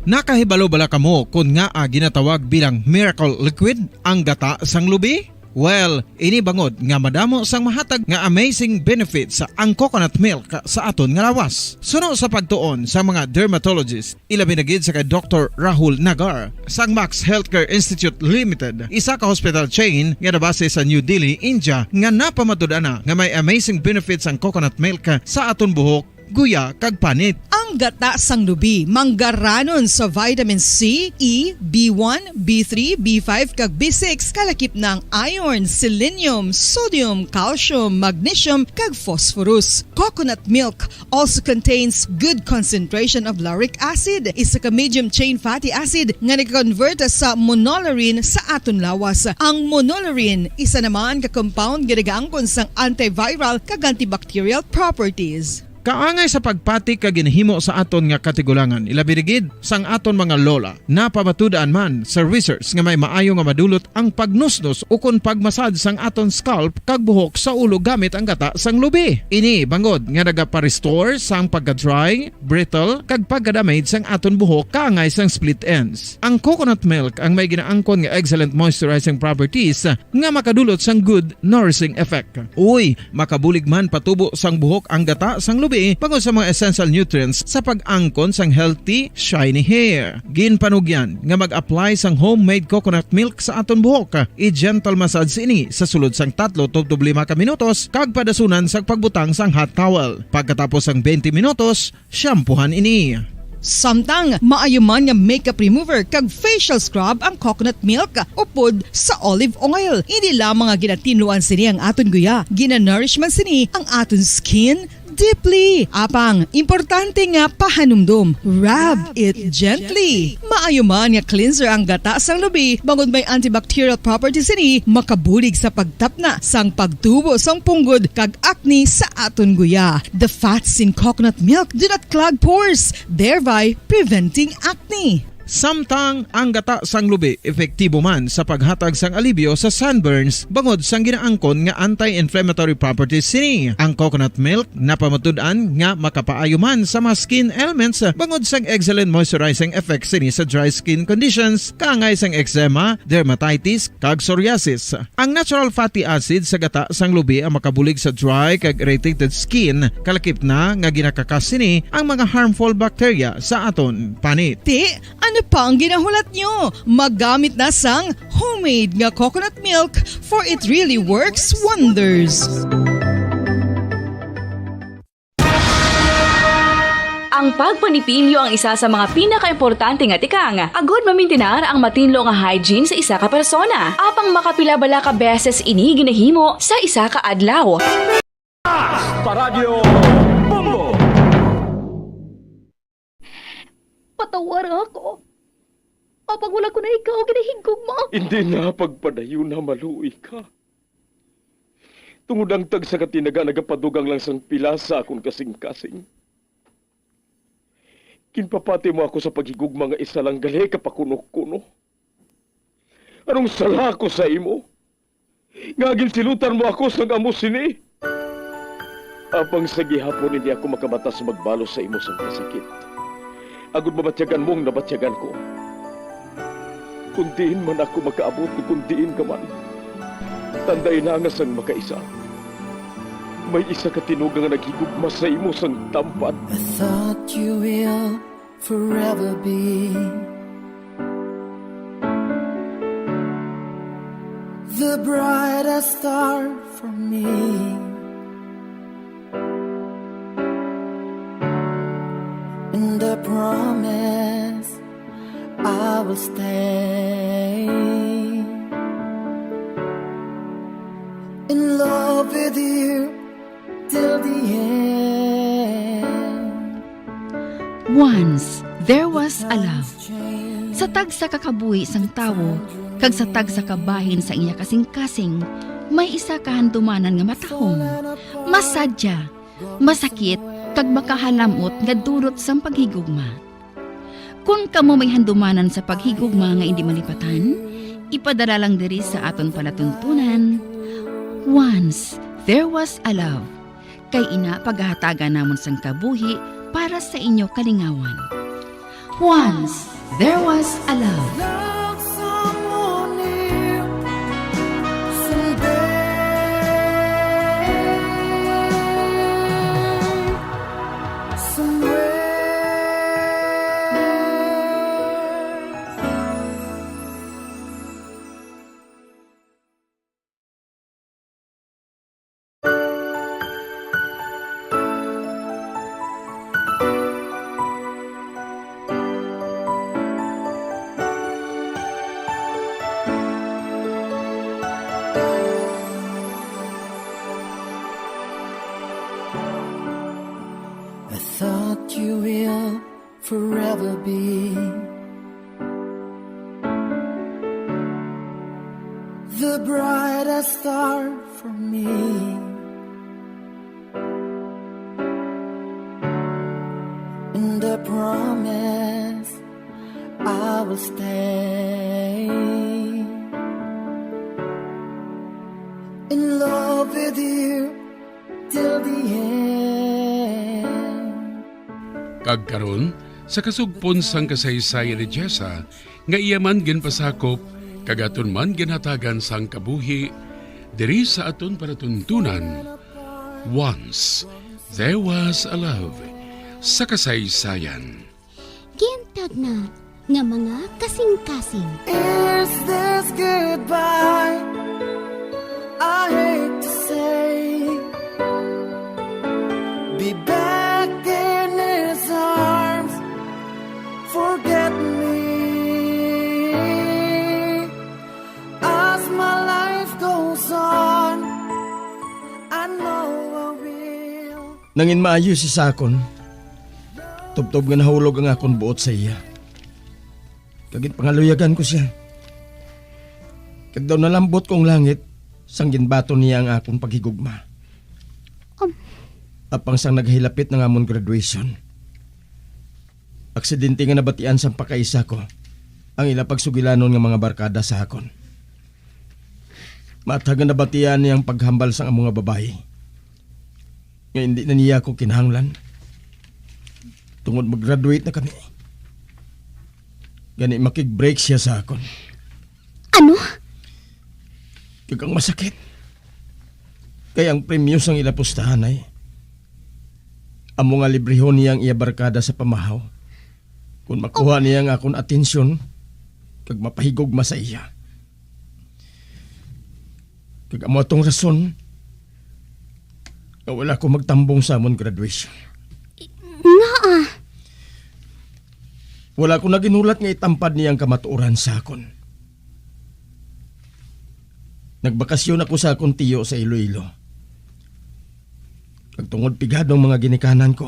Nakahibalo bala kamo kon ngaa ginatawag bilang miracle liquid ang gata sang lubi? Well, ini bangod nga madamo sang mahatag nga amazing benefits ang coconut milk sa aton nga lawas. Suno sa pagtuon sa mga dermatologist, ilabi na gid sa kay Doktor Rahul Nagar sang Max Healthcare Institute Limited, isa ka hospital chain nga nabase sa New Delhi, India, nga napamatud-an na nga may amazing benefits ang coconut milk sa aton buhok, guya, kag panit. Ang gata sang lubi manggaranon sa vitamin C, E, B one, B three, B five, kag B six, kalakip na ang iron, selenium, sodium, calcium, magnesium, kag phosphorus. Coconut milk also contains good concentration of lauric acid, isa ka medium chain fatty acid nga nag-convert sa monolaurin sa aton lawas. Ang monolaurin isa naman ka compound nga nagaangkon sang antiviral kag antibacterial properties. Kaangay sa pagpati kag ginhimo sa aton nga katigulangan, ilabi na gid sang aton mga lola. Napamatud-an man sa research nga may maayo nga madulot ang pagnusnos ukon pagmasad sang aton scalp kag buhok sa ulo gamit ang gata sang lubi. Ini bangod nga nagapa-restore sang pagka-dry, brittle, kag pagka-damage sang aton buhok kaangay sang split ends. Ang coconut milk ang may ginaangkon nga excellent moisturizing properties nga makadulot sang good nourishing effect. Uy, makabulig man patubo sang buhok ang gata sang lubi bangod sa mga essential nutrients sa pag-angkon sang healthy, shiny hair. Ginpanugyan nga mag-apply sang homemade coconut milk sa aton buhok. I-gentle massage ini sa sulod sang tatlo tubtob lima ka minutos kag padasunan sang pagbutang sang hot towel. Pagkatapos sang twenty minutos, shampoohan ini. Samtang maayo man nga makeup remover kag facial scrub ang coconut milk upod sa olive oil. Hindi lamang nga ginatinluan sini ang aton guya, ginanourish man sini ang aton skin deeply. Apang, importante nga pahanumdom, rub it gently. Maayo man nga cleanser ang gata sang lubi, bangod may antibacterial properties sini, makabulig sa pagtapna sang pagtubo sang punggod kag acne sa aton guya. The fats in coconut milk do not clog pores, thereby preventing acne. Samtang ang gata sang lubi epektibo man sa paghatag sang alibyo sa sunburns bangod sang ginaangkon nga anti-inflammatory properties sini. Ang coconut milk napamatud-an nga makapaayo man sa mga skin ailments bangod sang excellent moisturizing effects sini sa dry skin conditions, kaangay sang eczema, dermatitis, kag psoriasis. Ang natural fatty acid sa gata sang lubi ang makabulig sa dry kag irritated skin, kalakip na nga ginakakas sini ang mga harmful bacteria sa aton panit. Ti, ano pa ang ginahulat nyo? Magamit na sang homemade nga coconut milk, for it really works wonders. Ang pagpanipilyo ang isa sa mga pinakaimportante nga tikang agud mamintinar ang matinlo nga hygiene sa isa ka persona. Apang makapila bala ka beses ini ginahimo sa isa ka adlaw? Paradyo Bombo! Patawara ako. Apang wala ko na ikaw ginahigugma. Hindi na pagpadayon na maluoy ka. Tungod ang tagsa ka tinaga nagapadugang lang sang pila sa akon kasing-kasing. Ginpapati mo ako sa paghigugma nga isa lang gali ka pakuno-kuno. Anong sala ko sa imo? Nga ginsilutan mo ako sang amo sini? Apang sa gihapon hindi ako makabata sa magbalos sa imo sang kasakit. Agud mabatyagan mo ang nabatyagan ko. Kung diin man ako makaabot, kung diin ka man, tanday na nga sang makaisa, may isa ka tinuga nga naghigugma sa imo sang tampad. I thought you will forever be the brightest star for me. And I promise I will stay in love with you till the end. Once there was a love. Sa tagsa ka kabuhi sang tawo kag sa tagsa ka bahin sang iya kasing-kasing, may isa ka handumanan nga matahom, masadya, masakit, kag makahalam-ot nga dulot sang paghigugma. Kon kamo may handumanan sa paghigugma nga indi malipatan, ipadala lang diri sa aton palatuntunan, Once There Was a Love. Kay ina, pagahatagan namon sang kabuhi para sa inyo kalingawan. Once There Was a Love. Love someone new someday, somewhere. I thought you will forever be the brightest star for me. Promise I will stay in love with you till the end. Kag karon, sa kasugpon sang kasaysayan ni Jessa, nga iya man ginpasakop, kag aton man ginhatagan sang kabuhi, diri sa aton palatuntunan, Once There Was a Love, sa kasaysayan. Gintagna nga mga kasing-kasing. Is this goodbye? I hate to say, be back in his arms. Forget me as my life goes on. I know I will. Nangin maayo siya sa akon, tubtob nga nahulog ang akon buot sa iya. Kag ginpangaluyagan ko sia. Kag daw nalambot ko ang langit sang ginbaton niya ang akon paghigugma. Um. Apang sang naghilapit na nga amon graduation, aksidente nga nabatian sang pakaisa ko ang ila pagsugilanon nga mga barkada sa akon. Matag nga nabatian niya ang paghambal sang amo nga babayi, nga indi na niya ako kinahanglan, tungod mag-graduate na kami. Gani makig-break siya sa akon. Ano? Kag ang masakit, kay ang premyo sang ila pustahan ay amo nga librehon niya ang iya barkada sa pamahaw, kon makuha niya ang akon atensyon kag mapahigugma sa iya. Kag amo atong rason nga wala ko magtambong sa amon graduation. Ngaa? Wala ko na ginulat nga itampad niya ang kamatuoran sa akon. Nagbakasyon ako sa akon tiyo sa Iloilo. Kag tungod pigado ang mga ginikanan ko,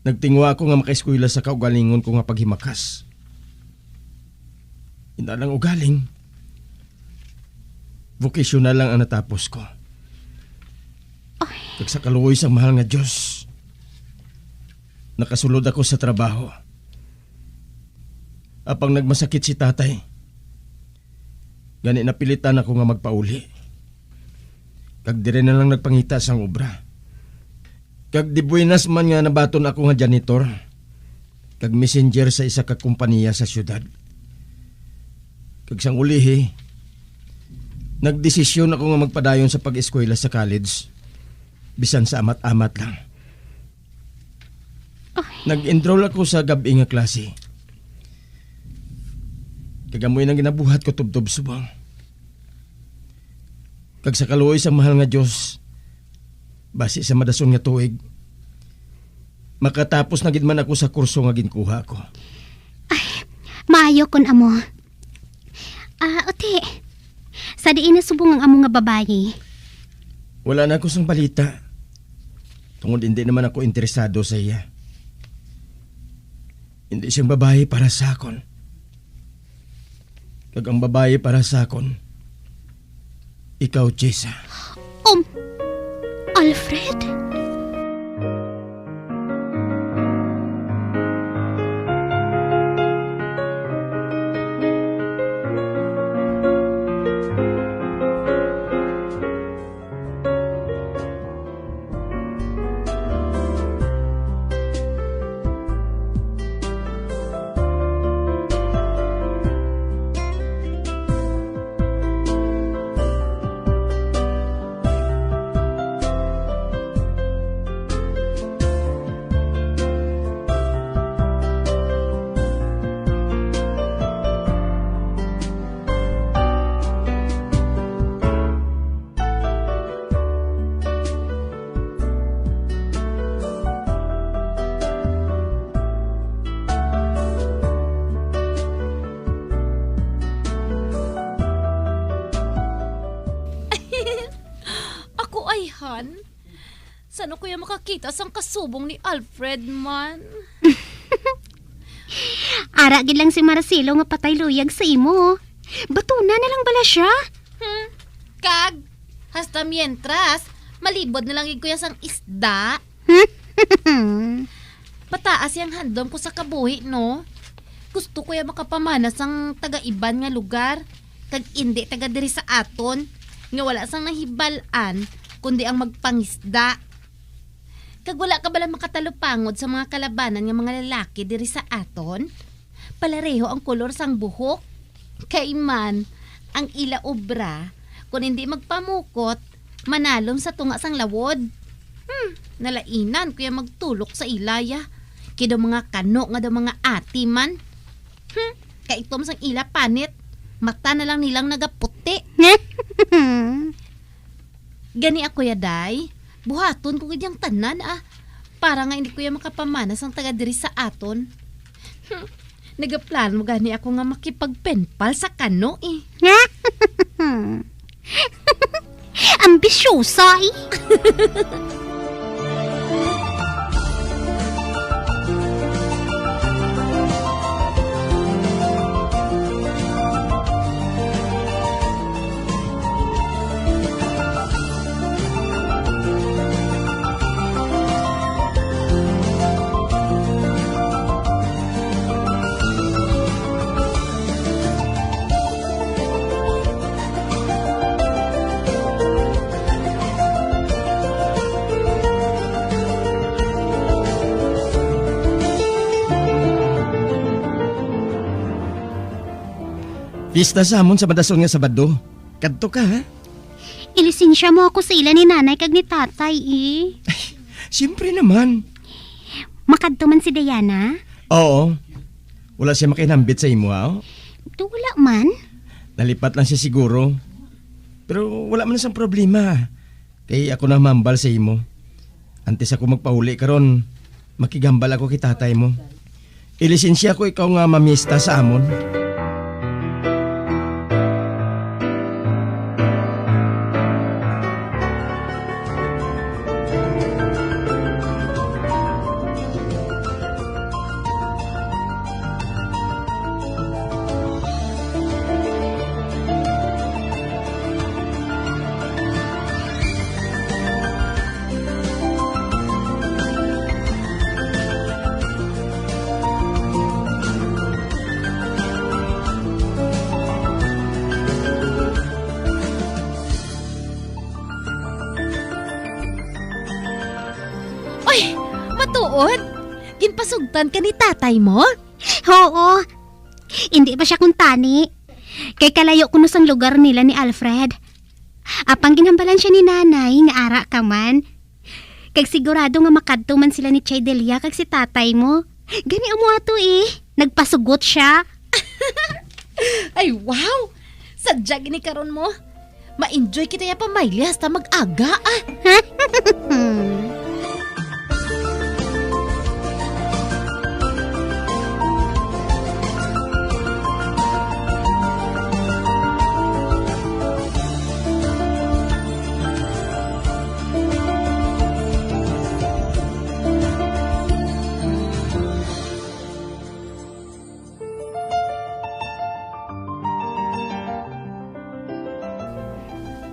nagtinguha ako nga makaeskwela sa kaugalingon ko nga paghimakas. Ina lang ugaling, vocational lang ang natapos ko. Ay. Kag sa kaluoy sang mahal nga Dios, nakasulod ako sa trabaho. Apang nagmasakit si tatay, gani napilitan ako nga magpauli. Kag diri na lang nagpangita sang obra. Kag di buenas man nga nabaton ako nga janitor kag messenger sa isa ka kompaniya sa siyudad. Kag sang ulihi, nagdesisyon ako nga magpadayon sa pag-eskwela sa college, bisan sa amat-amat lang. Ay. Nag-enroll ako sa gab-i nga klase. Kag amoy nang ginabuhat ko tubtob subong. Kag sa kaluoy sang mahal nga Dios, basi sa madason nga tuig, makatapos na gid man ako sa kurso nga ginkuha ko. Ay, maayo kon amo. Ah, uti, sa diin na subong ang amo nga babayi? Wala na ako sang balita. Tungod hindi naman ako interesado sa iya. Hindi siyang babayi para sa akon. Kag ang babayi para sa akon, ikaw, Jessa. Um, Alfred? Ako ay, Han? San-o ko iya makakita sang kasubong ni Alfred man? Ara gid lang si Marcelo nga patay luyag sa imo. Batuna na lang bala siya? Hmm. Kag, hasta mientras, malibod na lang gid ko iya sang isda. Pataas yang handom ko sa kabuhi, no? Gusto ko ya makapamana sang taga-iban nga lugar, kag indi taga diri sa aton, nga wala sang nahibal-an, kundi ang magpangisda. Kag wala ka bala makatalupangod sa mga kalabanan nga mga lalaki diri sa aton? Palareho ang kolor sang buhok. Kay man, ang ila obra, kon indi magpamukot, manalom sa tunga sang lawod. Hmm, nalainan ko ya magtulok sa ila ya. Kay daw mga kano nga daw mga ati man. Hmm, kaitom sang ila panit, mata na lang nilang nagaputi. Gani ako ya, day. Buhaton ko gid yang tanan, ah. Para nga hindi ko ya makapamana sang taga diri sa aton. Hmm. Nagaplano gani ako nga makipagpenpal sa kano, eh. Ambisyosa, eh. Pista sa amon sa madason nga Sabado. Kadto ka, ha? Ilisensya mo ako sa ila ni nanay kag ni tatay, eh. Siyempre naman. Makadto man si Diana? Oo. Wala siya makainambit sa imo, ha? To, wala man. Nalipat lang siya siguro. Pero wala man sang problema. Kay ako na mambal sa imo. Antes ako magpauli karon, makigambal ako kay tatay mo. Ilisensya ko ikaw nga mamista sa amon. Oy, matuod? Ginpasugtan ka ni tatay mo? Oo. Indi pa siya kuntani. Kay kalayo kuno sang lugar nila ni Alfred. Apang ginhambalan siya ni nanay nga ara ka man. Kag sigurado nga makadto man sila ni Chay Delia kag si tatay mo. Gani amo ato, eh. Nagpasugot siya. Ay, wow! Sadya gini karon mo. Ma-enjoy kita ya pamaylay hasta mag-aga, ah.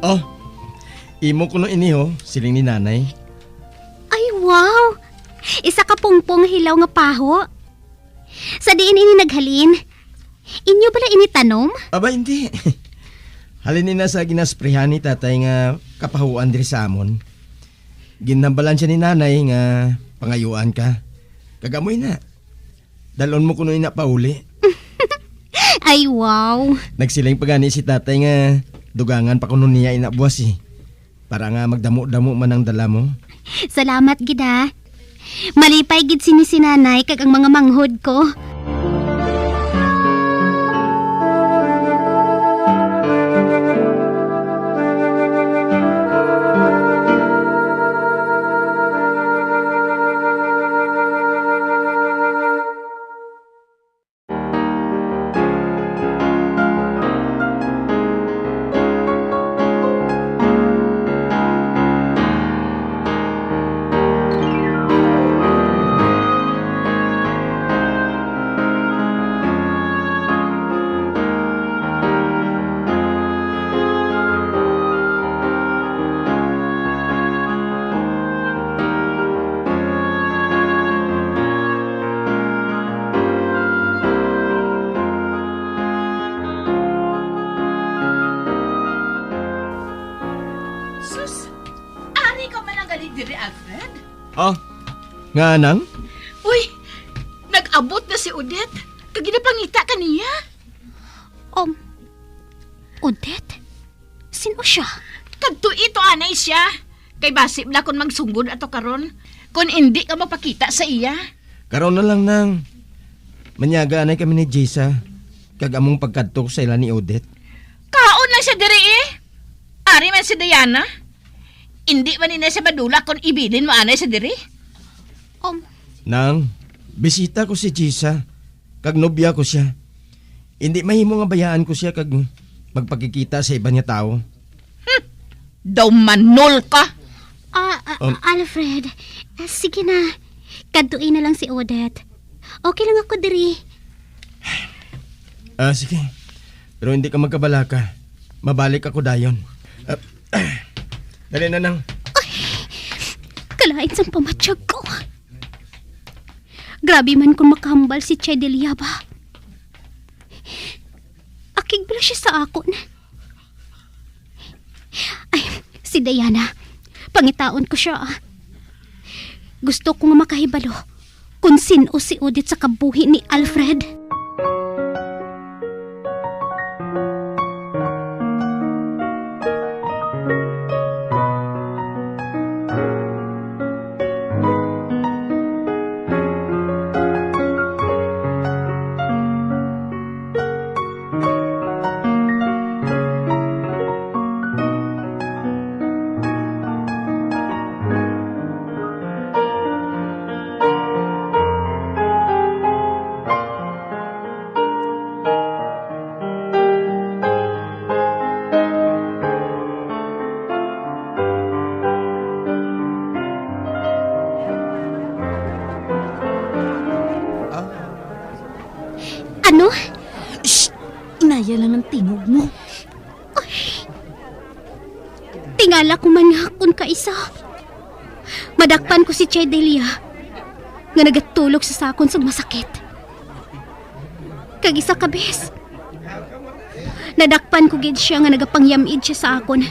Oh, imo kuno ini, ho, siling ni nanay. Ay, wow! Isa ka pungpong nga hilaw nga paho. Sa diin ini naghalin? Inyo bala ini tanom? Aba, hindi. Halin ina sa ginasprehan ni tatay nga kapahuan diri sa amon. Ginhambalan siya ni nanay nga pangayuan ka. Kag amo ina. Dalon mo kuno ina pauli. Ay, wow. Nagsiling pa gani si tatay nga dugangan pa kuno niya ina buwas, eh. Para nga magdamo-damo man ang dala mo. Salamat gid, ha. Malipay gid sini si nanay kag ang mga manghod ko. Alfred? Oh, nga nang? Uy, nag-abot na si Odette. Kag ginapangita ka niya. Um, Odette? Sino siya? Kadtoi to anay siya. Kay basi bala kon magsugod ato karon, kon indi ka magpakita sa iya. Karon na lang, nang. Manyaga anay kami ni Jisa, kag among pagkadto sa ila ni Odette. Kaon lang siya diri, eh. Ari man si Diana. Indi man nina siya madula kon ibilin mo anay siya diri. Um, Nang, bisita ko si Jisa, kag nobya ko siya. Indi mahimo nga bayaan ko siya kag magpakikita sa iban nga tawo. Hmm. Daw manol ka. Ah, ah, Um, Alfred, ah, sige na. Kadtoi na lang si Odette. Okay lang ako diri. Ah, sige. Pero hindi ka magkabalaka. Mabalik ako dayon. Ah, dali na, nang. Kalain sang pamatyag ko. Grabe man kung makahambal si Chedelia ba. Akig bala siya sa akon. Ay, si Diana. Pangitaon ko siya. Gusto ko nga makahibalo kung sin-o si Odette sa kabuhi ni Alfred. Ano? Shh! Inaya lang ang tingog mo. Tingala ko man nga kon kaisa, madakpan ko si Chedelia nga nagatulog sa sakon sang masakit. Kag isa ka bes, nadakpan ko gid siya nga nagapangyam-id siya sa akon.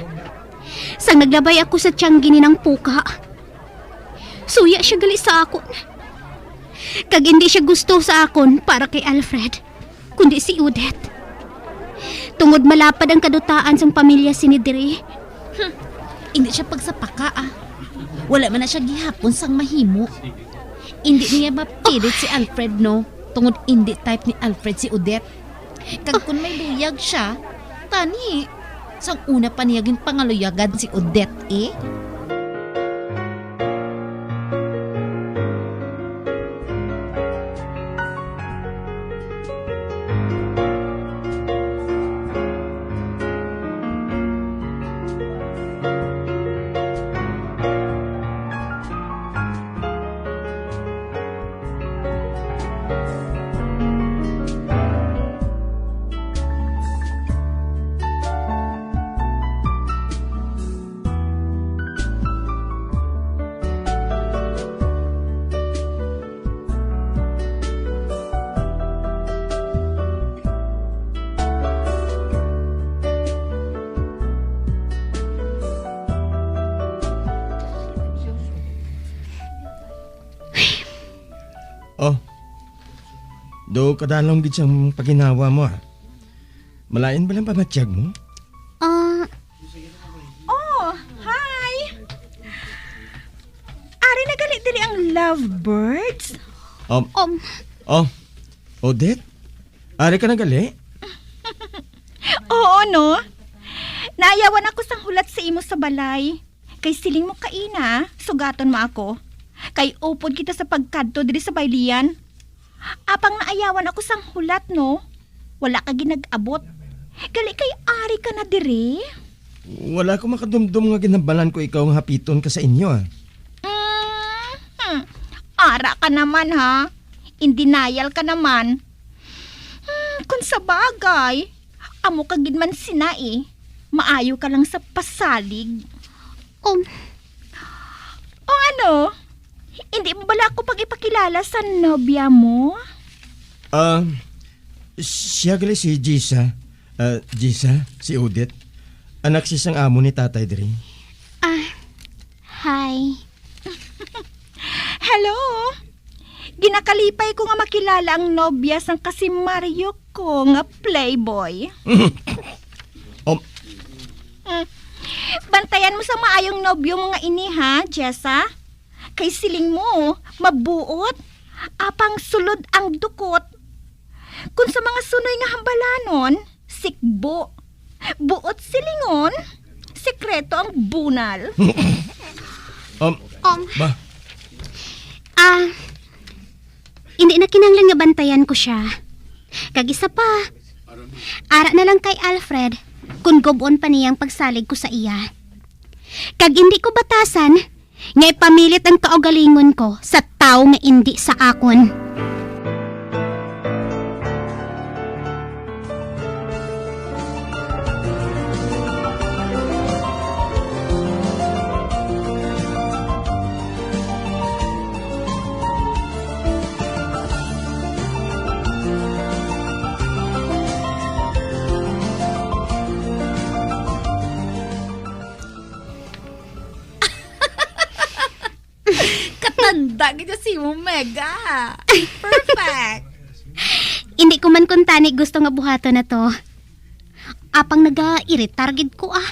Sang naglabay ako sa tiyanggi ni nang puka, suya siya gali sa akon. Kag indi siya gusto sa akon para kay Alfred, kundi si Odette. Tungod malapad ang kadutaan sang pamilya sini diri. Hmm, indi siya pagsapaka, ah. Wala man na siya gihapon sang mahimo. Indi niya mapilit si Alfred, no? Tungod indi type ni Alfred si Odette. Kag kon may luyag siya, tani, sang una pa niya ginpangaluyagan si Odette, eh. Oh, do kadalom gid sang paginawa mo, ah. Malain ba lang pamatyag mo? Ah. Oh, hi! Ari na gali diri ang lovebirds? Um, Um, oh, Odette? Ari ka na gali? Oo, no? Naayawan ako sang hulat sa imo sa balay. Kay siling mo kaina, sugaton mo ako. Kay upod kita sa pagkadto diri sa baylian. Apang naayawan ako sang hulat, no? Wala ka ginag-abot. Gali kay ari ka na diri? Wala ko makadumdom nga ginhambalan ko ikaw nga hapiton ka sa inyo, ah. Mm, hmm. Ara ka naman, ha? In denial ka naman. Hmm, kung sa bagay, amo ka gid man sina, eh. Maayo ka lang sa pasalig. Um, O ano? Hindi mo bala ako pag-ipakilala sa nobya mo? Ah, siya gali si Jisa. Ah, Jisa, si Odette. Anak siya sang amo ni tatay diri. Ah, hi. Hello? Ginakalipay ko nga makilala ang nobya sang kasimaryo ko nga playboy. Um. Mm. Bantayan mo sa maayong nobyo mo nga ini, ha, Jessa? Kay siling mo, mabuot, apang sulod ang dukot. Kung sa mga sunoy nga hambalanon, sikbo. Buot silingon, sekreto ang bunal. Um, Um, ba? Ah, hindi na kinahanglan nga bantayan ko siya. Kag isa pa, ara na lang kay Alfred kung gub-on pa niyang pagsalig ko sa iya. Kag hindi ko batasan nga ipamilit ang kaugalingon ko sa tawo nga indi sa akon. Katanda gid si mo, Mega. Perfect. Hindi ko man kuntani gusto nga buhaton na to. Apang nagairitar gid ko, ah.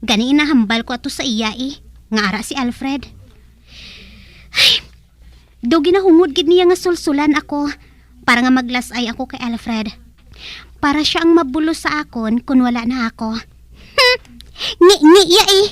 Gani inahambal ko ato sa iya, eh, nga ara si Alfred. Ay, daw ginahungod gid niya nga sulsulan ako para nga maglasay ako kay Alfred. Para siya ang mabulos sa akon kun wala na ako. Hmm, ngi-ngi ya, eh.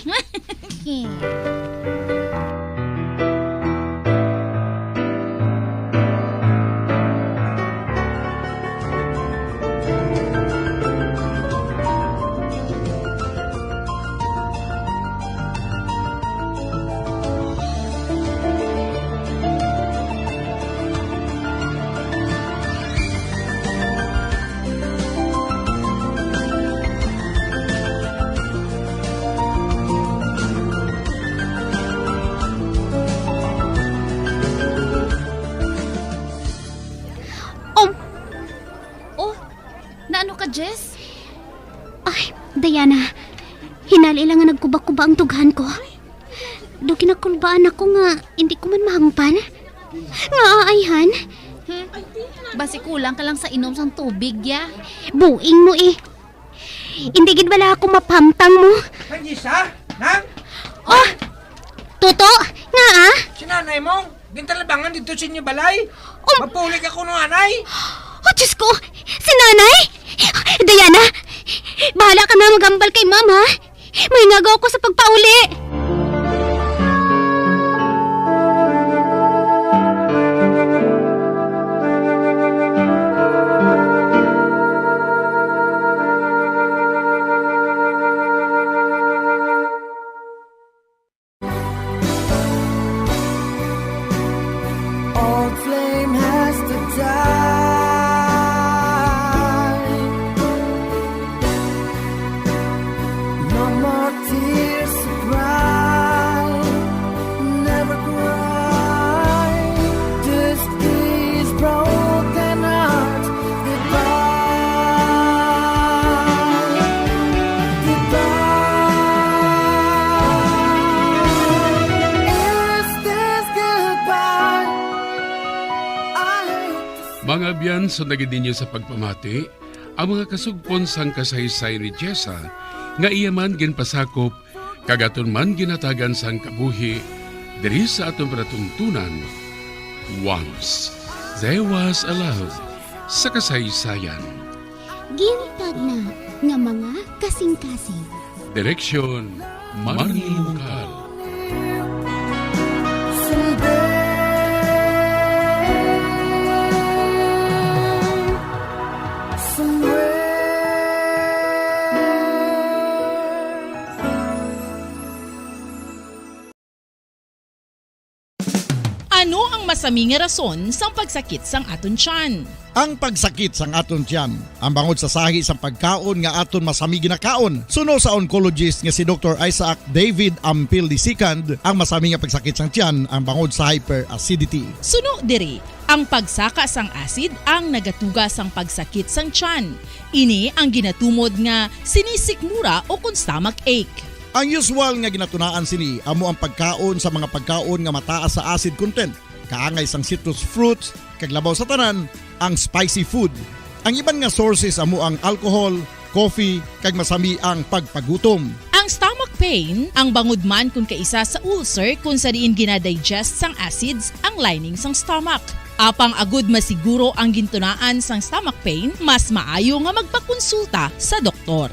Um, oh, naano ka, Jess? Ay, Diana, hinali lang nga nagkuba-kuba ang dughan ko. Daw ginakulbaan ako nga hindi ko man mahangpan. Nga aayhan? Hmm? Basi kulang ka lang sa inom sang tubig, ya. Buing mo, eh. Hindi gid bala ako mapahamtang mo. Nang Jessa? Nang? Oh! Tuto! Nga, ah? Si nanay mo, gintalabangan dito sa inyo balay. Um, Mapuli ka kuno, anay. Oh, Diyos ko! Si nanay! Diana, bahala ka na magambal kay ma'am, ha? May ngagaw ko sa pagpauli. Old flame has to die. No more tears to cry. Never cry. This is broken heart. Goodbye. Goodbye. Is this goodbye? I hate to Mga abyan, sundagid ninyo sa pagpamati ang mga kasugpon sang kasaysayan ni Jessa nga iya man ginpasakop kag aton man ginhatagan sang kabuhi diri sa aton palatuntunan, Once There Was a Love sa Kasaysayan. Gintagna nga mga kasingkasing. Direksyon, Marnie Mungkal. Ano ang masami nga rason sang pagsakit sang aton tiyan? Ang pagsakit sang aton tiyan, ang bangod sa sahi sang pagkaon nga aton masami ginakaon. Suno sa oncologist nga si Doktor Isaac David Ampil the second, ang masami nga pagsakit sang tiyan ang bangod sa hyperacidity. Suno diri, ang pagsaka sang acid ang nagatuga sang pagsakit sang tiyan. Ini ang ginatumod nga sinisikmura o kon stomach ache. Ang usual nga ginatunaan sini amo ang pagkaon sa mga pagkaon nga mataas sa acid content, kaangay sang citrus fruits, kag labaw sa tanan, ang spicy food. Ang iban nga sources amo ang alcohol, coffee, kag masami ang pagpagutom. Ang stomach pain, ang bangod man kon kaisa sa ulcer kon sa diin ginadigest sang acids ang lining sang stomach. Apang agud masiguro ang gintunaan sang stomach pain, mas maayo nga magpakonsulta sa doktor.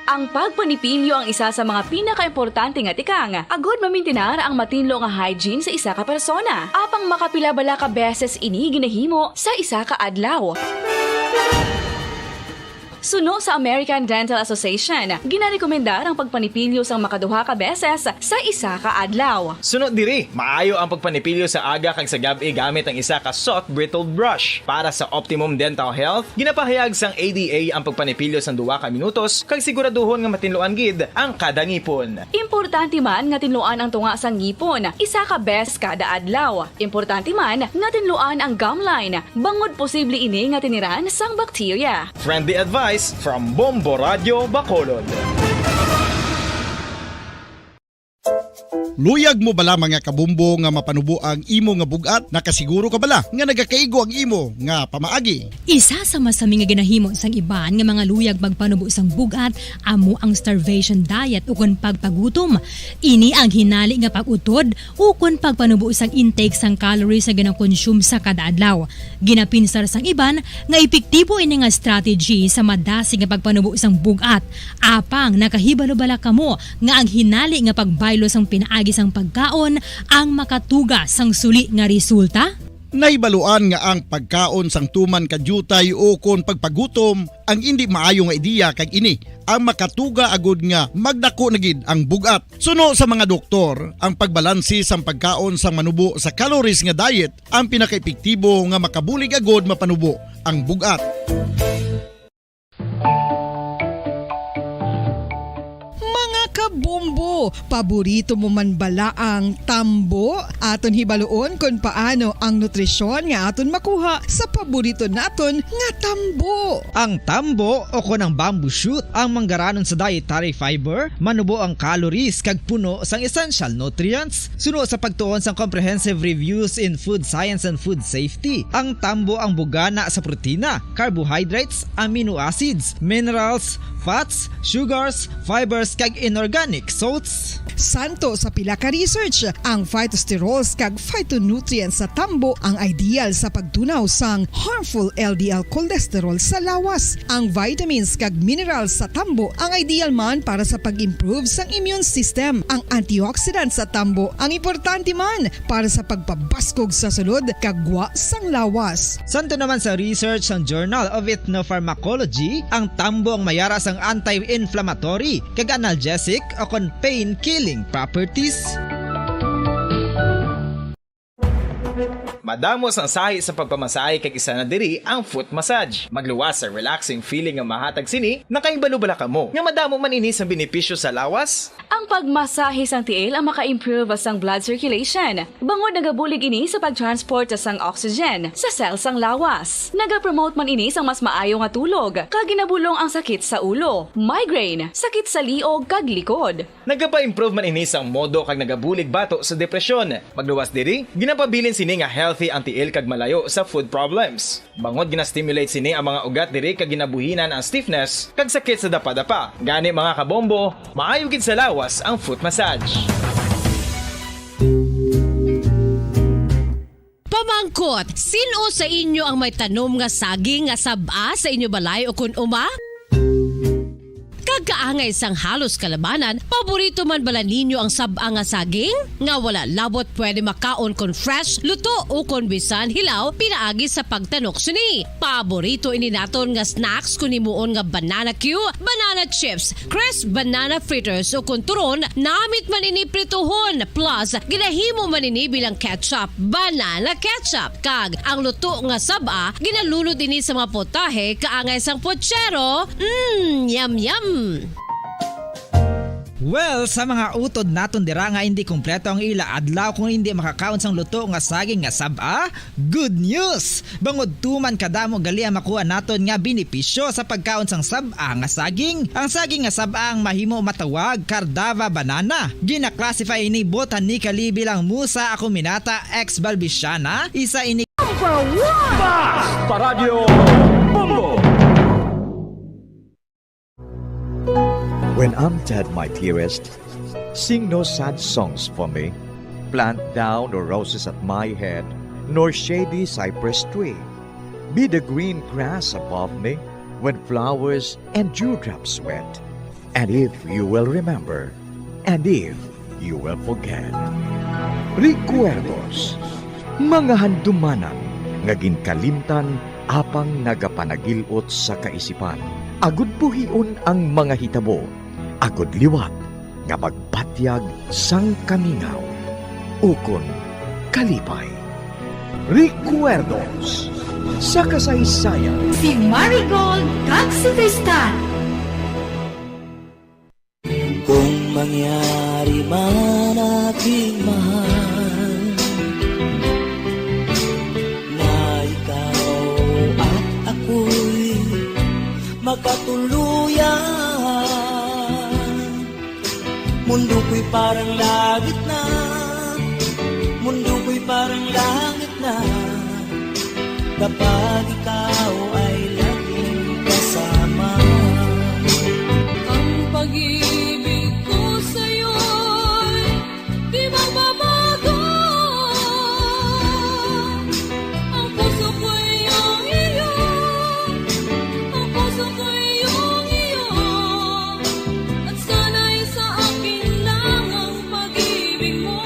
Ang pagpanipilyo ang isa sa mga pinakaimportante nga tikang agud mamintinar ang matinlo nga hygiene sa isa ka persona. Apang makapila bala ka beses ini ginahimo sa isa ka adlaw? Suno sa American Dental Association, ginarekomendar ang pagpanipilyo sang makaduha ka beses sa isa ka adlaw. Suno diri, maayo ang pagpanipilyo sa aga kag sa gab-i gamit ang isa ka soft bristled brush. Para sa optimum dental health, ginapahayag sang A D A ang pagpanipilyo sang duha ka minutos kag siguraduhon nga matinluan gid ang kada ngipon. Importante man nga tinluan ang tunga sang ngipon isa ka beses kada adlaw. Importante man nga tinluan ang gum line, bangod posible ini nga tiniran sang bakterya. Friendly advice from Bombo Radyo Bacolod. Luyag mo bala, mga kabombo, nga mapanubo ang imo nga bug-at? Nakasiguro ka bala nga nagakaigo ang imo nga pamaagi? Isa sa masami nga ginahimo sang iban nga mga luyag magpanubo sang bug-at amo ang starvation diet ukon pagpagutom. Ini ang hinali nga pag-utod ukon pagpanubo sang intake sang calories nga ginakonsume sa kada adlaw. Ginapinsar sang iban nga epektibo ini nga strategy sa madasig nga pagpanubo sang bug-at. Apang nakahibalo bala kamo nga ang hinali nga pagbaylo sang pinaagi sang pagkaon ang makatuga sang suli nga resulta? Nahibaluan nga ang pagkaon sang tuman ka diutay ukon pagpagutom ang indi maayo nga ideya, kag ini ang makatuga agud nga magdako na gid ang bug-at. Suno sa mga doktor, ang pagbalanse sang pagkaon sang manubo sa calories nga diet ang pinakaepektibo nga makabulig agud mapanubo ang bug-at. Mga kabombo, paborito mo man bala ang tambo? Aton hibaluon kon paano ang nutrisyon nga aton makuha sa paborito naton nga tambo. Ang tambo, o kon ang bamboo shoot, ang manggaranon sa dietary fiber, manubo ang calories kag puno sang essential nutrients. Suno sa pagtuon sang Comprehensive Reviews in Food Science and Food Safety, ang tambo ang bugana sa protina, carbohydrates, amino acids, minerals, fats, sugars, fibers, kag inorganic salts. Santo sa pila ka research, ang phytosterols kag phytonutrients sa tambo ang ideal sa pagtunaw sang harmful L D L cholesterol sa lawas. Ang vitamins kag minerals sa tambo ang ideal man para sa pag-improve sang immune system. Ang antioxidants sa tambo ang importante man para sa pagpabaskog sa sulod kag gwa sang lawas. Santo naman sa research sang Journal of Ethnopharmacology, ang tambo ang mayara sang anti-inflammatory kag analgesic o kon pain-killing properties. Madamo sang sahi sa pagpamasahe, kag isa na diri ang foot massage. Magluwas sa relaxing feeling nga mahatag sini. Nakahibalo bala kamo nga madamo man ini sang benepisyo sa lawas? Ang pagmasahe sang tiil ang maka-improve sang blood circulation, bangod nagabulig ini sa pag-transport sang oxygen sa cell sang lawas. Nagapromote man ini sang mas maayo nga tulog, kag ginabulong ang sakit sa ulo, migraine, sakit sa liog kag likod. Nagapa-improve man ini sang mood kag nagabulig batok sa depresyon. Magluwas diri, ginapabilin sini nga healthy ang tiil kag malayo sa foot problems. Bangod gina-stimulate sini ang mga ugat diri kag ginabuhinan ang stiffness kag sakit sa dapadapa. Gani, mga kabombo, maayo gid sa lawas ang foot massage. Pamangkot, sin-o sa inyo ang may tanom nga saging nga sab-a sa inyo balay ukon uma? Kag kaangay sang halos kalabanan, paborito man bala ninyo ang sab-a nga saging? Nga wala labot pwede makaon kon fresh, luto, o kon bisan hilaw pinaagi sa pagtanok sini. Paborito ini naton nga snacks kon himuon nga banana cue, banana chips, crisp banana fritters, o kon turon, namit man ini prituhon, plus ginahimo man ini bilang ketchup, banana ketchup. Kag ang luto nga sab-a, ginalunod ini sa mga potahe kaangay sang pochero. Mm, yum, yum! Well, sa mga utod naton dira nga hindi kompleto ang ila adlaw kung hindi makakaon sang luto nga saging nga sab-a, good news! Bangod tuman kadamo gali ang makuha naton nga benepisyo sa pagkaon sang sab-a nga saging. Ang saging nga sab-a ang mahimo matawag Cardava banana. Gina-classify ini botanically bilang Musa acuminata ex balbisiana, isa ini Number one! Basta Radyo Bombo! When I'm dead, my dearest, sing no sad songs for me. Plant thou no roses at my head, nor shady cypress tree. Be the green grass above me when flowers and dewdrops wet. And if you will remember, and if you will forget. Recuerdos, mga handumanan nga ginkalimtan apang nagapanagil-ot sa kaisipan, agud buhion ang mga hitabo, agud liwat nga magbatyag sang kamingaw ukon kalipay. Recuerdos sa kasaysayan. Si Marigold kag si Tristan. Kung mangyari man, aking mahal, na ikaw at ako'y magkatuluyan, mundo ko'y parang langit na, mundo ko'y parang langit na, kapag ikaw ay laging kasama. Ang pag-ibig ko sa'yo'y di magbabago. Ang puso ko'y iyong iyo, ang puso ko'y iyong iyo, at sana'y sa akin lang ang pag-ibig mo.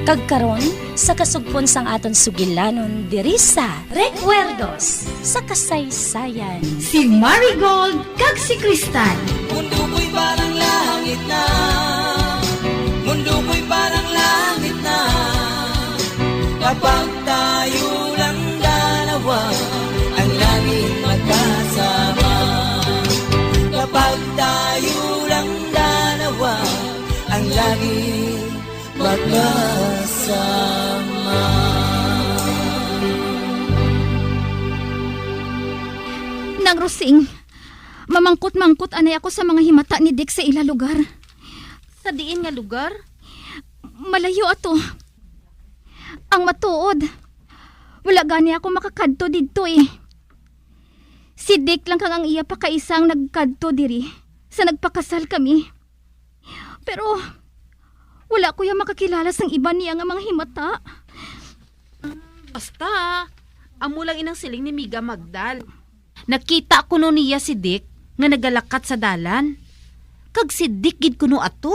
Kag karon, sa kasugpon sang aton sugilanon diri sa Recuerdos sa Kasaysayan, si Marigold kag si Cristal. Mundo ko'y parang langit na, mundo ko'y parang langit na, kapag tayo lang dalawa ang laging magkasama. Kapag tayo lang dalawa ang laging magkasama. Nang Rosing, mamangkot-mangkot anay ako sa mga himata ni Dick sa ila lugar. Sa diin nga lugar? Malayo ato. Ang matuod, wala gani ako makakadto didto, eh. Si Dick lang kag ang iya pakaisa ang nagkadto diri sa nagpakasal kami. Pero wala ko ya makakilala sang iban niya nga mga himata. Basta, amo lang inang siling ni Miga Magdal. Nakita kuno niya si Dick nga nagalakat sa dalan. Kag si Dick gid kuno ato.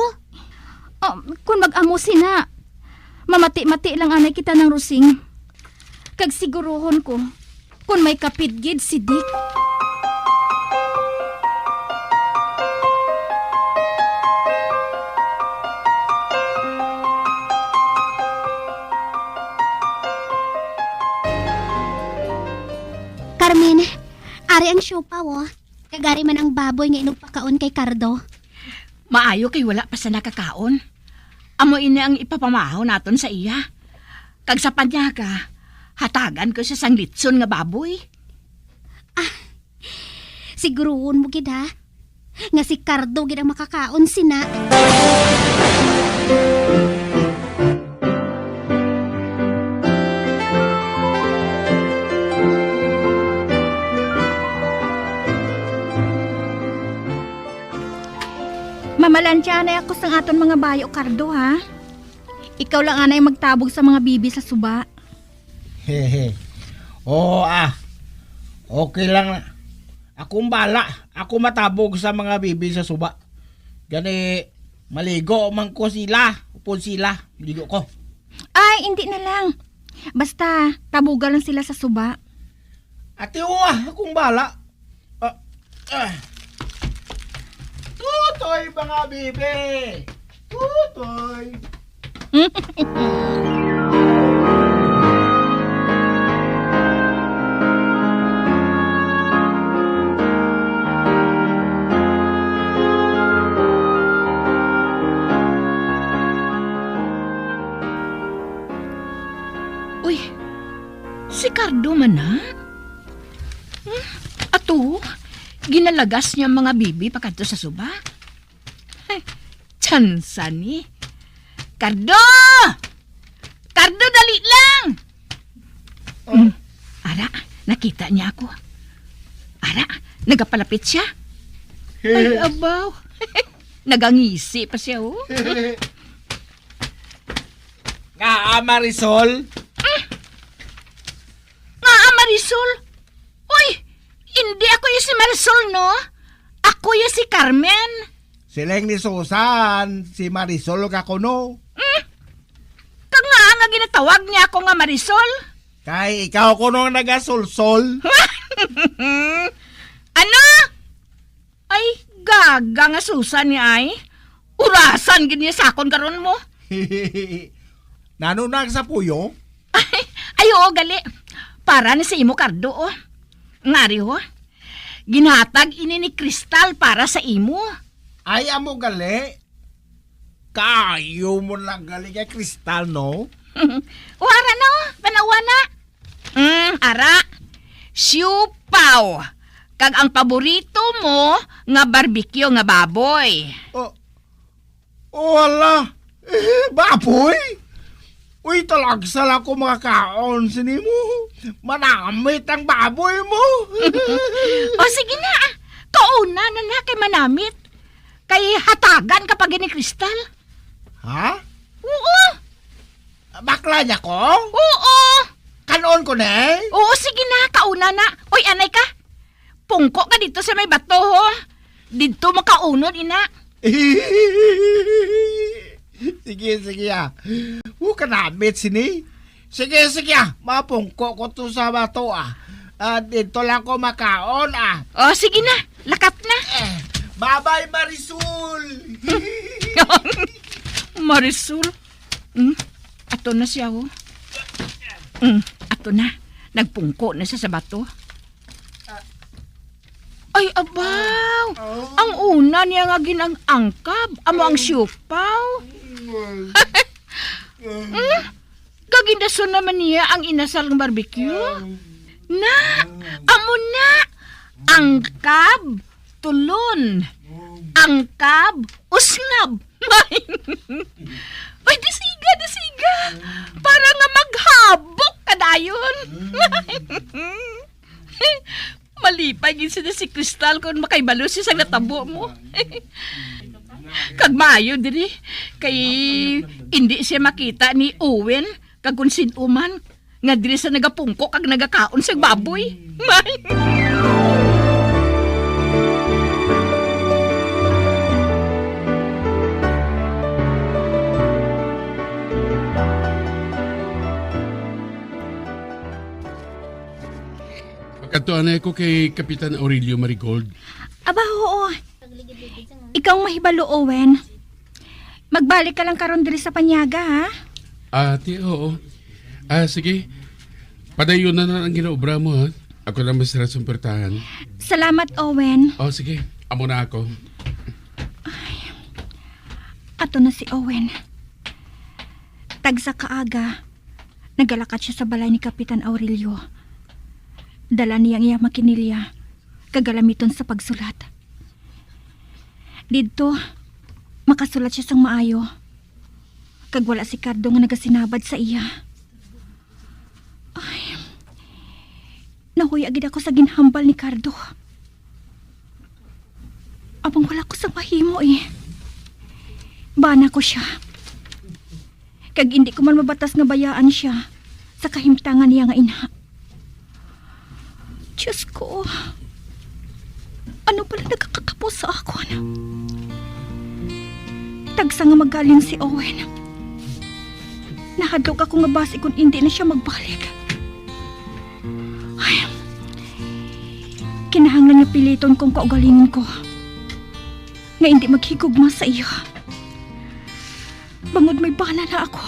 Ah, kun mag-amo sina, mamati-mati lang anay kita, Nang Rosing. Kag siguruhon ko, kun may kapid gid si Dick. Carmen, ari ang siopaw, oh. Kag ari man ang baboy nga inugpakaon kay Cardo. Maayo kay wala pa siya nakakaon. Amo ini ang ipapamahaw naton sa iya. Kag sa panyaga, hatagan ko siya sang litson nga baboy. Ah, siguruhon mo gid, ha, nga si Cardo gid ang makakaon sina. Mamalantya anay ako sang aton mga bayo, Cardo, ha? Ikaw lang anay magtabog sa mga bibi sa suba. Hehe. Oo, ah. Okay lang na. Akong bala. Ako matabog sa mga bibi sa suba. Gani, maligo man ko sila. Upod sila, maligo ko. Ay, hindi na lang. Basta, tabuga lang sila sa suba. Ate, uwa, akong bala. Ah, ah. Tutoy, mga bibi! Tutoy! Ginalagas niya ang mga bibi pakadto sa suba. Tsansa ni. Cardo! Cardo, dali lang! Oh. Mm. Ara, nakita niya ako. Ara, nagapalapit siya. Ay, abaw. Nagangisi pa siya, oh. Nga, ah, Marisol? Mm. Nga, ah, Marisol? Uy, hindi ako ya si Marisol, no? Ako ya si Carmen. Siling ni Susan, si Marisol ka kuno. Mm. Kag nga nga ginatawag niya ako nga Marisol? Kay ikaw kuno ang nagasulsol. Ano? Ay, gaga nga Susan ni ay. Urasan gid niya sa akon karon mo. Nano na sa puyo? Ay, oo, gali. Para ni sa imo, Cardo, oh. Ngari, oh. Ginhatag ini ni Crystal para sa imo. Ay, amo gali. Kayo mo lang gali kay Crystal, no? O, ara na, oh. Tanawa na. Mm, ara. Siupaw. Kag ang paborito mo nga barbecue nga baboy. Oh, oh, hala. Eh, baboy? Uy, talagsa lang ko makakaon sini mo. Manamit ang baboy mo. O, sige na. Kauna na na kay manamit. Kay hatagan ka pa gid ni Crystal. Ha? Oo. Bakla niya ko? Oo. Kanon ko, ne? Oo, sige na, kauna na. Oy, anay ka. Pungko ka dito sa may bato, ho. Dito makaunod, ina. Sige, sige, ah. Huwag ka namit sini. Sige, sige, ah. Mapungko ko to sa bato, ah. Ah, dito lang ko makaon, ah. O, sige na. Lakat na. Eh, babay, Marisol. Marisol? Hmm? Ato na siya, oh. Hmm, ato na. Nagpungko na siya sa bato. Ay, abaw! Oh. Ang una niya nga ginang-angkab, amo ang siupaw. Mm. Hmm? Kagindason naman niya ang inasal ng barbecue. Na, amo na. Angkab, tulon. Angkab, usngab. Ay, disiga, disiga. Para nga maghabok ka dayon. Malipay gid sila si Crystal kung makaibalo siya sa natabo mo. Kag maayo diri, kay indi siya makita ni Owen kag kung sin-o man nga diri sa nagapungko kag nagakaon sa baboy. Makadto anay ko kay Kapitan Aurelio Marigold. Aba, oo. Ikaw ang mahibalo, Owen. Magbalik ka lang karon diri sa Panyaga, ha? Ah, ti, oo. Ah, sige. Padayon na na ang ginaobra mo, ha? Ako lang masira sa puwertahan. Salamat, Owen. Oh, sige. Amo na ako. Ay, ato na si Owen. Tagsa ka aga, nagalakat siya sa balay ni Kapitan Aurelio. Dala niya ang iya makinilya, kag galamiton sa pagsulat. Didto, makasulat siya sang maayo, kag wala si Cardo nga nagasinabad sa iya. Ay, nahuya gid ako sa ginhambal ni Cardo. Abang wala ko sang mahimo, eh. Bana ko siya. Kag indi ko man mabatas nga bayaan siya sa kahimtangan niya nga inha. Diyos ko, ano pala nagakatapos sa akon? Tagsa nga magalin si Owen. Nahadlok ako nga basi kon indi na siya magbalik. Ay, kinahanglan nga piliton kong kaugalingon ko nga indi maghigugma sa iya. Bangod may bana na ako.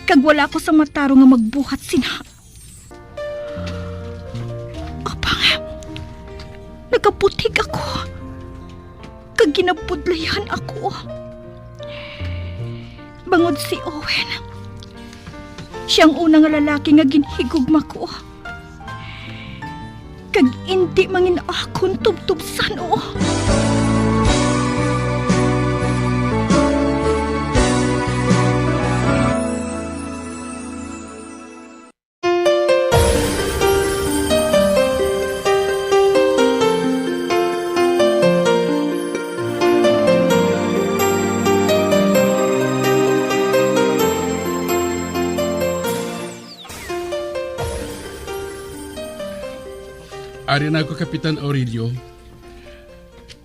Kag wala ako sa matarong nga magbuhat sina. Apang, nagabutig ako. Kag ginabudlayan ako. Bangod si Owen, siya ang una nga lalaki nga ginhigugma ko. Kag indi mangin akon tubtub san-o. Ari na ako, Kapitan Aurelio.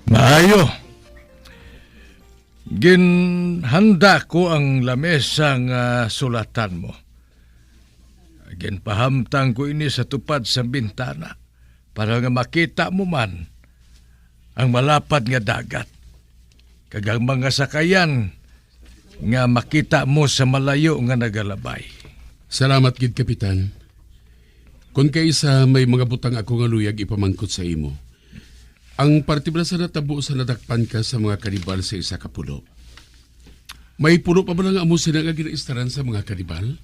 Maayo. Ginhanda ko ang lamesa nga sulatan mo. Ginpahamtang ko ini sa tupad sa bintana, para nga makita mo man ang malapad nga dagat, kag ang mga sakayan nga makita mo sa malayo nga nagalabay. Salamat gid, Kapitan. Kon kaisa, may mga butang ako nga luyag ipamangkot sa imo. Ang parte bala sa natabo sa nadakpan ka sa mga kanibal sa isa ka pulo. May pulo pa bala nga amo sina nga ginaistaran sa mga kanibal?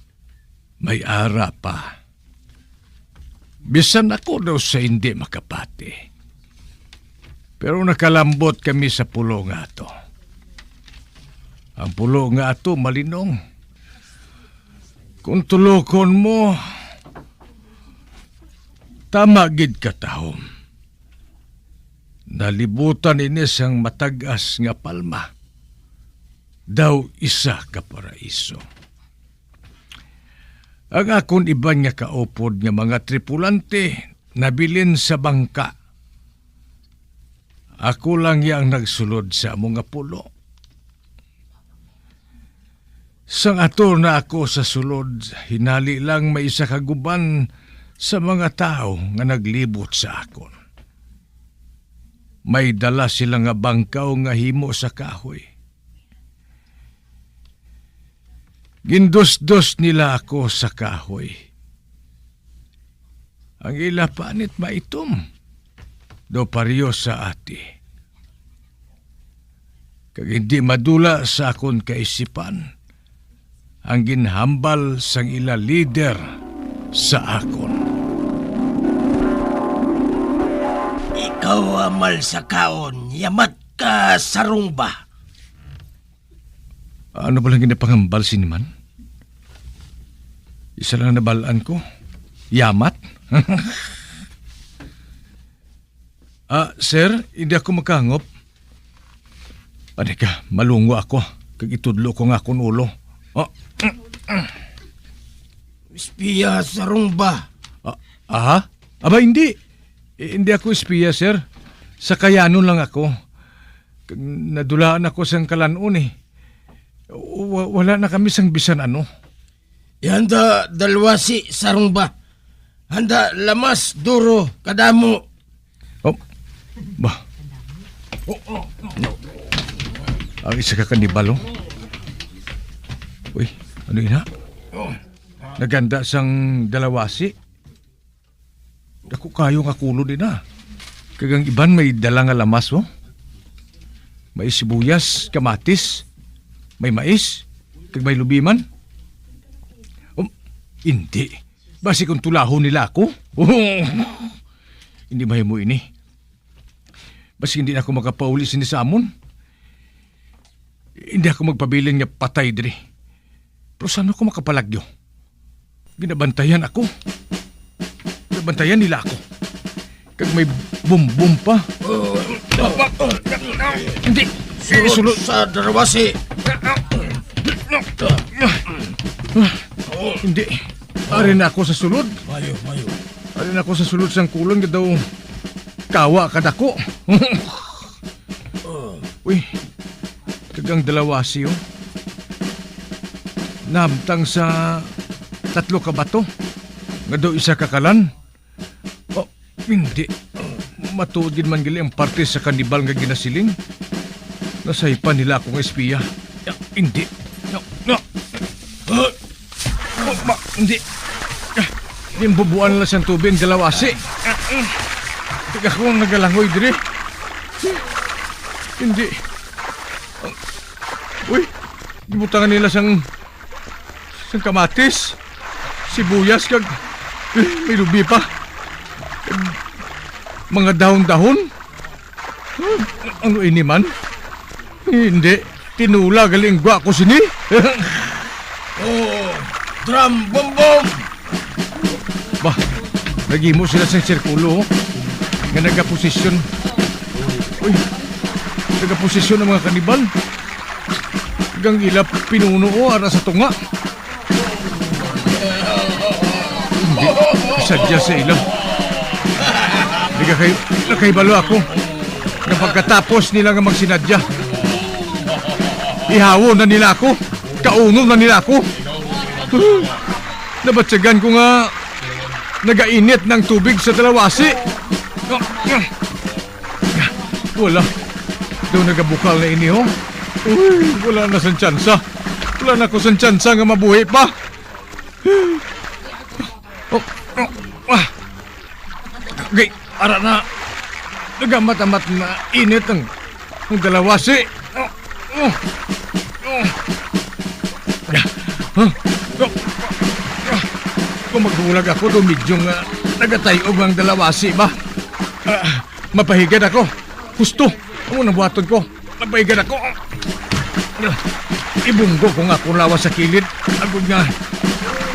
May ara pa. Bisan ako daw sa hindi makapati. Pero nakalambot kami sa pulo nga ato. Ang pulo nga ato, Malinong, kung tulokon mo, tama gid ka tahom. Nalibutan ini sang matag-as nga palma, daw isa ka paraiso. Ang akon iban nga kaupod nga mga tripulante nabilin sa bangka. Ako lang ya ang nagsulod sa amo nga pulo. Sang ato na ako sa sulod, hinali lang may isa ka guban sa mga tawo nga naglibot sa akon. May dala sila nga bangkaw nga himo sa kahoy. Gindusdos nila ako sa kahoy. Ang ila panit maitom, daw pareho sa ati. Kag hindi madula sa akon kaisipan ang ginhambal sang ila lider sa akon. Ikaw, Amal sa Kaon, yamat ka sa rumba. Ano ba lang ginapangambal sini man? Isa lang nabal-an ko. Yamat? Ah, sir, hindi ako makangop. Ano ka, malungo ako. Kag itudlo ko nga akong ulo. Ah, Espiya sa rumba. Ah, aha? Aba, hindi. Eh, hindi ako espiya, sir. Sakayanon lang ako. Kag nadulaan ako sang kalan-on, eh. Wa-, wala na kami sang bisan ano. Ihanda dalwasi sa rumba. Handa lamas, duro, kadamo. Oh, ba? Ang isa ka kanibal, oh. Uy, ano ina? Naganda sang dalawasi. Dako kayo nga kulod ina. Kag ang iban may dala nga lamas, oh. May sibuyas, kamatis, may mais, kag may lubiman. Um, hindi. Basi kung tulahon nila ako. Hindi mahimo ini. Basi hindi na ako makapauli sini sa amon. Hindi ako magpabilin nga patay diri. Pero saan ako makapalagyo? Ginabantayan ako. Ginabantayan nila ako. Kag may bumbum pa. Hindi. Sulod sa darawasi. Hindi. Ari na ako sa sulod. Mayo, mayo. Ari na ako sa sulod sang kulon nga daw kawa kadako. Uy, kag ang dalawasi, oh. Nahamtang sa tatlo ka bato nga daw isa ka kalan. Oh, hindi. Matuod gid man gali ang parte sa kanibal nga ginasiling. Nasaypan nila ako nga espiya. Ya, hindi. No, no. Ah, oh, ma, hindi. Ah, ginbubuan lang sa tubig ang dalawasi. Ah, ah. Tiga ko ang nagalangoy diri. Hindi. Uy, gibutangan nila sang, sang kamatis, sibuyas, kag, eh, may lubi pa. Kag, Mga dahon-dahon? Hmm, ano ini man? Hindi. Tinola gali ang gwa ko sini. Oh, drum boom boom! Bah, naghimo sila sa sirkulo, oh, nga nagaposisyon. Uy, nagaposisyon ang mga kanibal. Kag ang ila pinuno, oh, ara sa tunga. Hindi, sadya sa ila. Nagakay-, nakahibalo ako nga pagkatapos nila nga magsinadya, ihawon na nila ako. Kaunon na nila ako. Nabatyagan ko nga nagainit na ang tubig sa dalawasi. Wala. Daw nagabukal na ini, oh. Uy, wala na sang tsansa. Wala na ko sang tsansa nga mabuhi pa. Oh, oh, ah. Gay, ara na. Nagamamat-amat na init ang, ang dalawasi. Oh, oh, oh. Ah, huh? Oh, ah. Kung magbulag ako, do medyo nga nagatay-og ang dalawasi ba? Ah, mapahigad ako. Husto. Amo nang buhaton ko. Nabaigan ako. Ibunggo ko nga akong lawas sa kilid. Agod nga,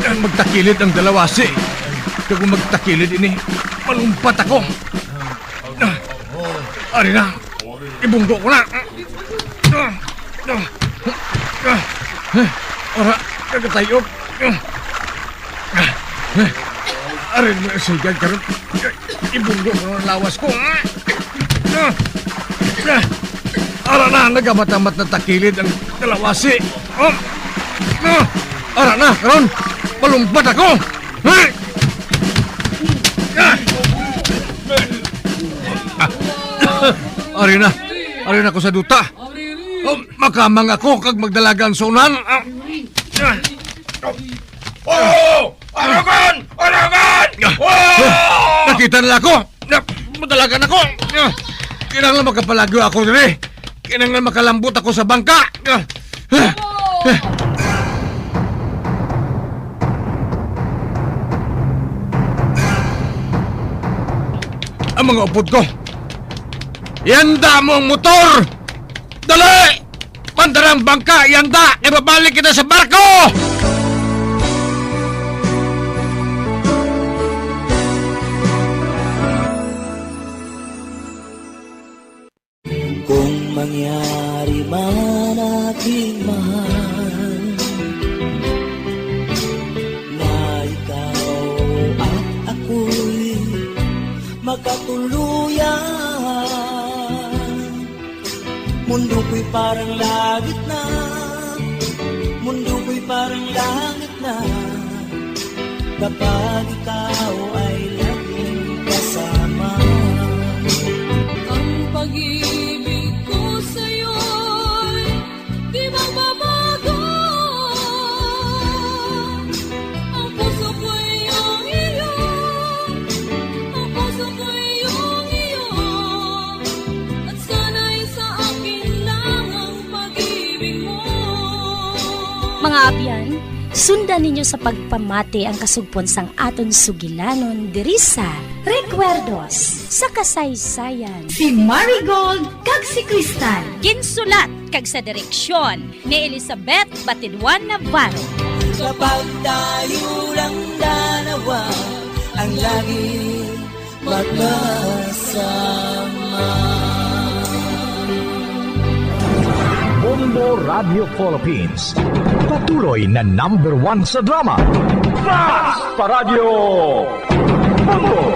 eh, magtakilid ang dalawasi. Kag kung magtakilid ini, malumpat ako. Ah, ari na. Ibunggo ko na. Ah, ah, ah, ah, ora, nagatayo. Ah, ah, ah, ari na, sigad karon. Ibunggo ko ang lawas ko. Ah! Ah! Ah! Ara na, nagamamat-amat na takilid ang kalawasi. Oh! Ah! Ara na, karon, malumpat ako. Ah! Ah! Ah! Ari na, ari na ko sa duta. Oh, makamang ako kag magdalagan sa unan. Ah! Ah! Oh! Aragon! Aragon! Ah! Oh! Ah! Nakita nila ako! Na, madalagan ako! Ah! Kinahanglan makapalagyo ako diri! Kinahanglan makalambot ako sa bangka! Ah! Ah! Ah! Ang mga upod ko! Ihanda mo ang motor! Dali! Pandara ang bangka, ihanda, kay babalik kita sa barko! Kung mangyari man, aking mahal, na ikaw at ako'y magkatuluyan, mundo ko'y parang langit na, mundo ko'y parang langit na, kapag ikaw ay laging kasama. Ang pag-ibig ko sa'yo'y di magbabago. Ang puso ko'y iyong iyo, ang puso ko'y iyong iyo, at sana'y sa akin lang ang pag-ibig mo. Mga abyan, sundan ninyo sa pagpamati ang kasugpon sang aton sugilanon diri sa Recuerdos sa Kasaysayan. Si Marigold kag si Crystal. Ginsulat kag sa direksyon ni Elizabeth Batiduan Navarro. Kapag tayo lang dalawa ang lagi magkasama. Bombo Radio Philippines, patuloy na number one sa drama. Mas pa Radyo Bombo!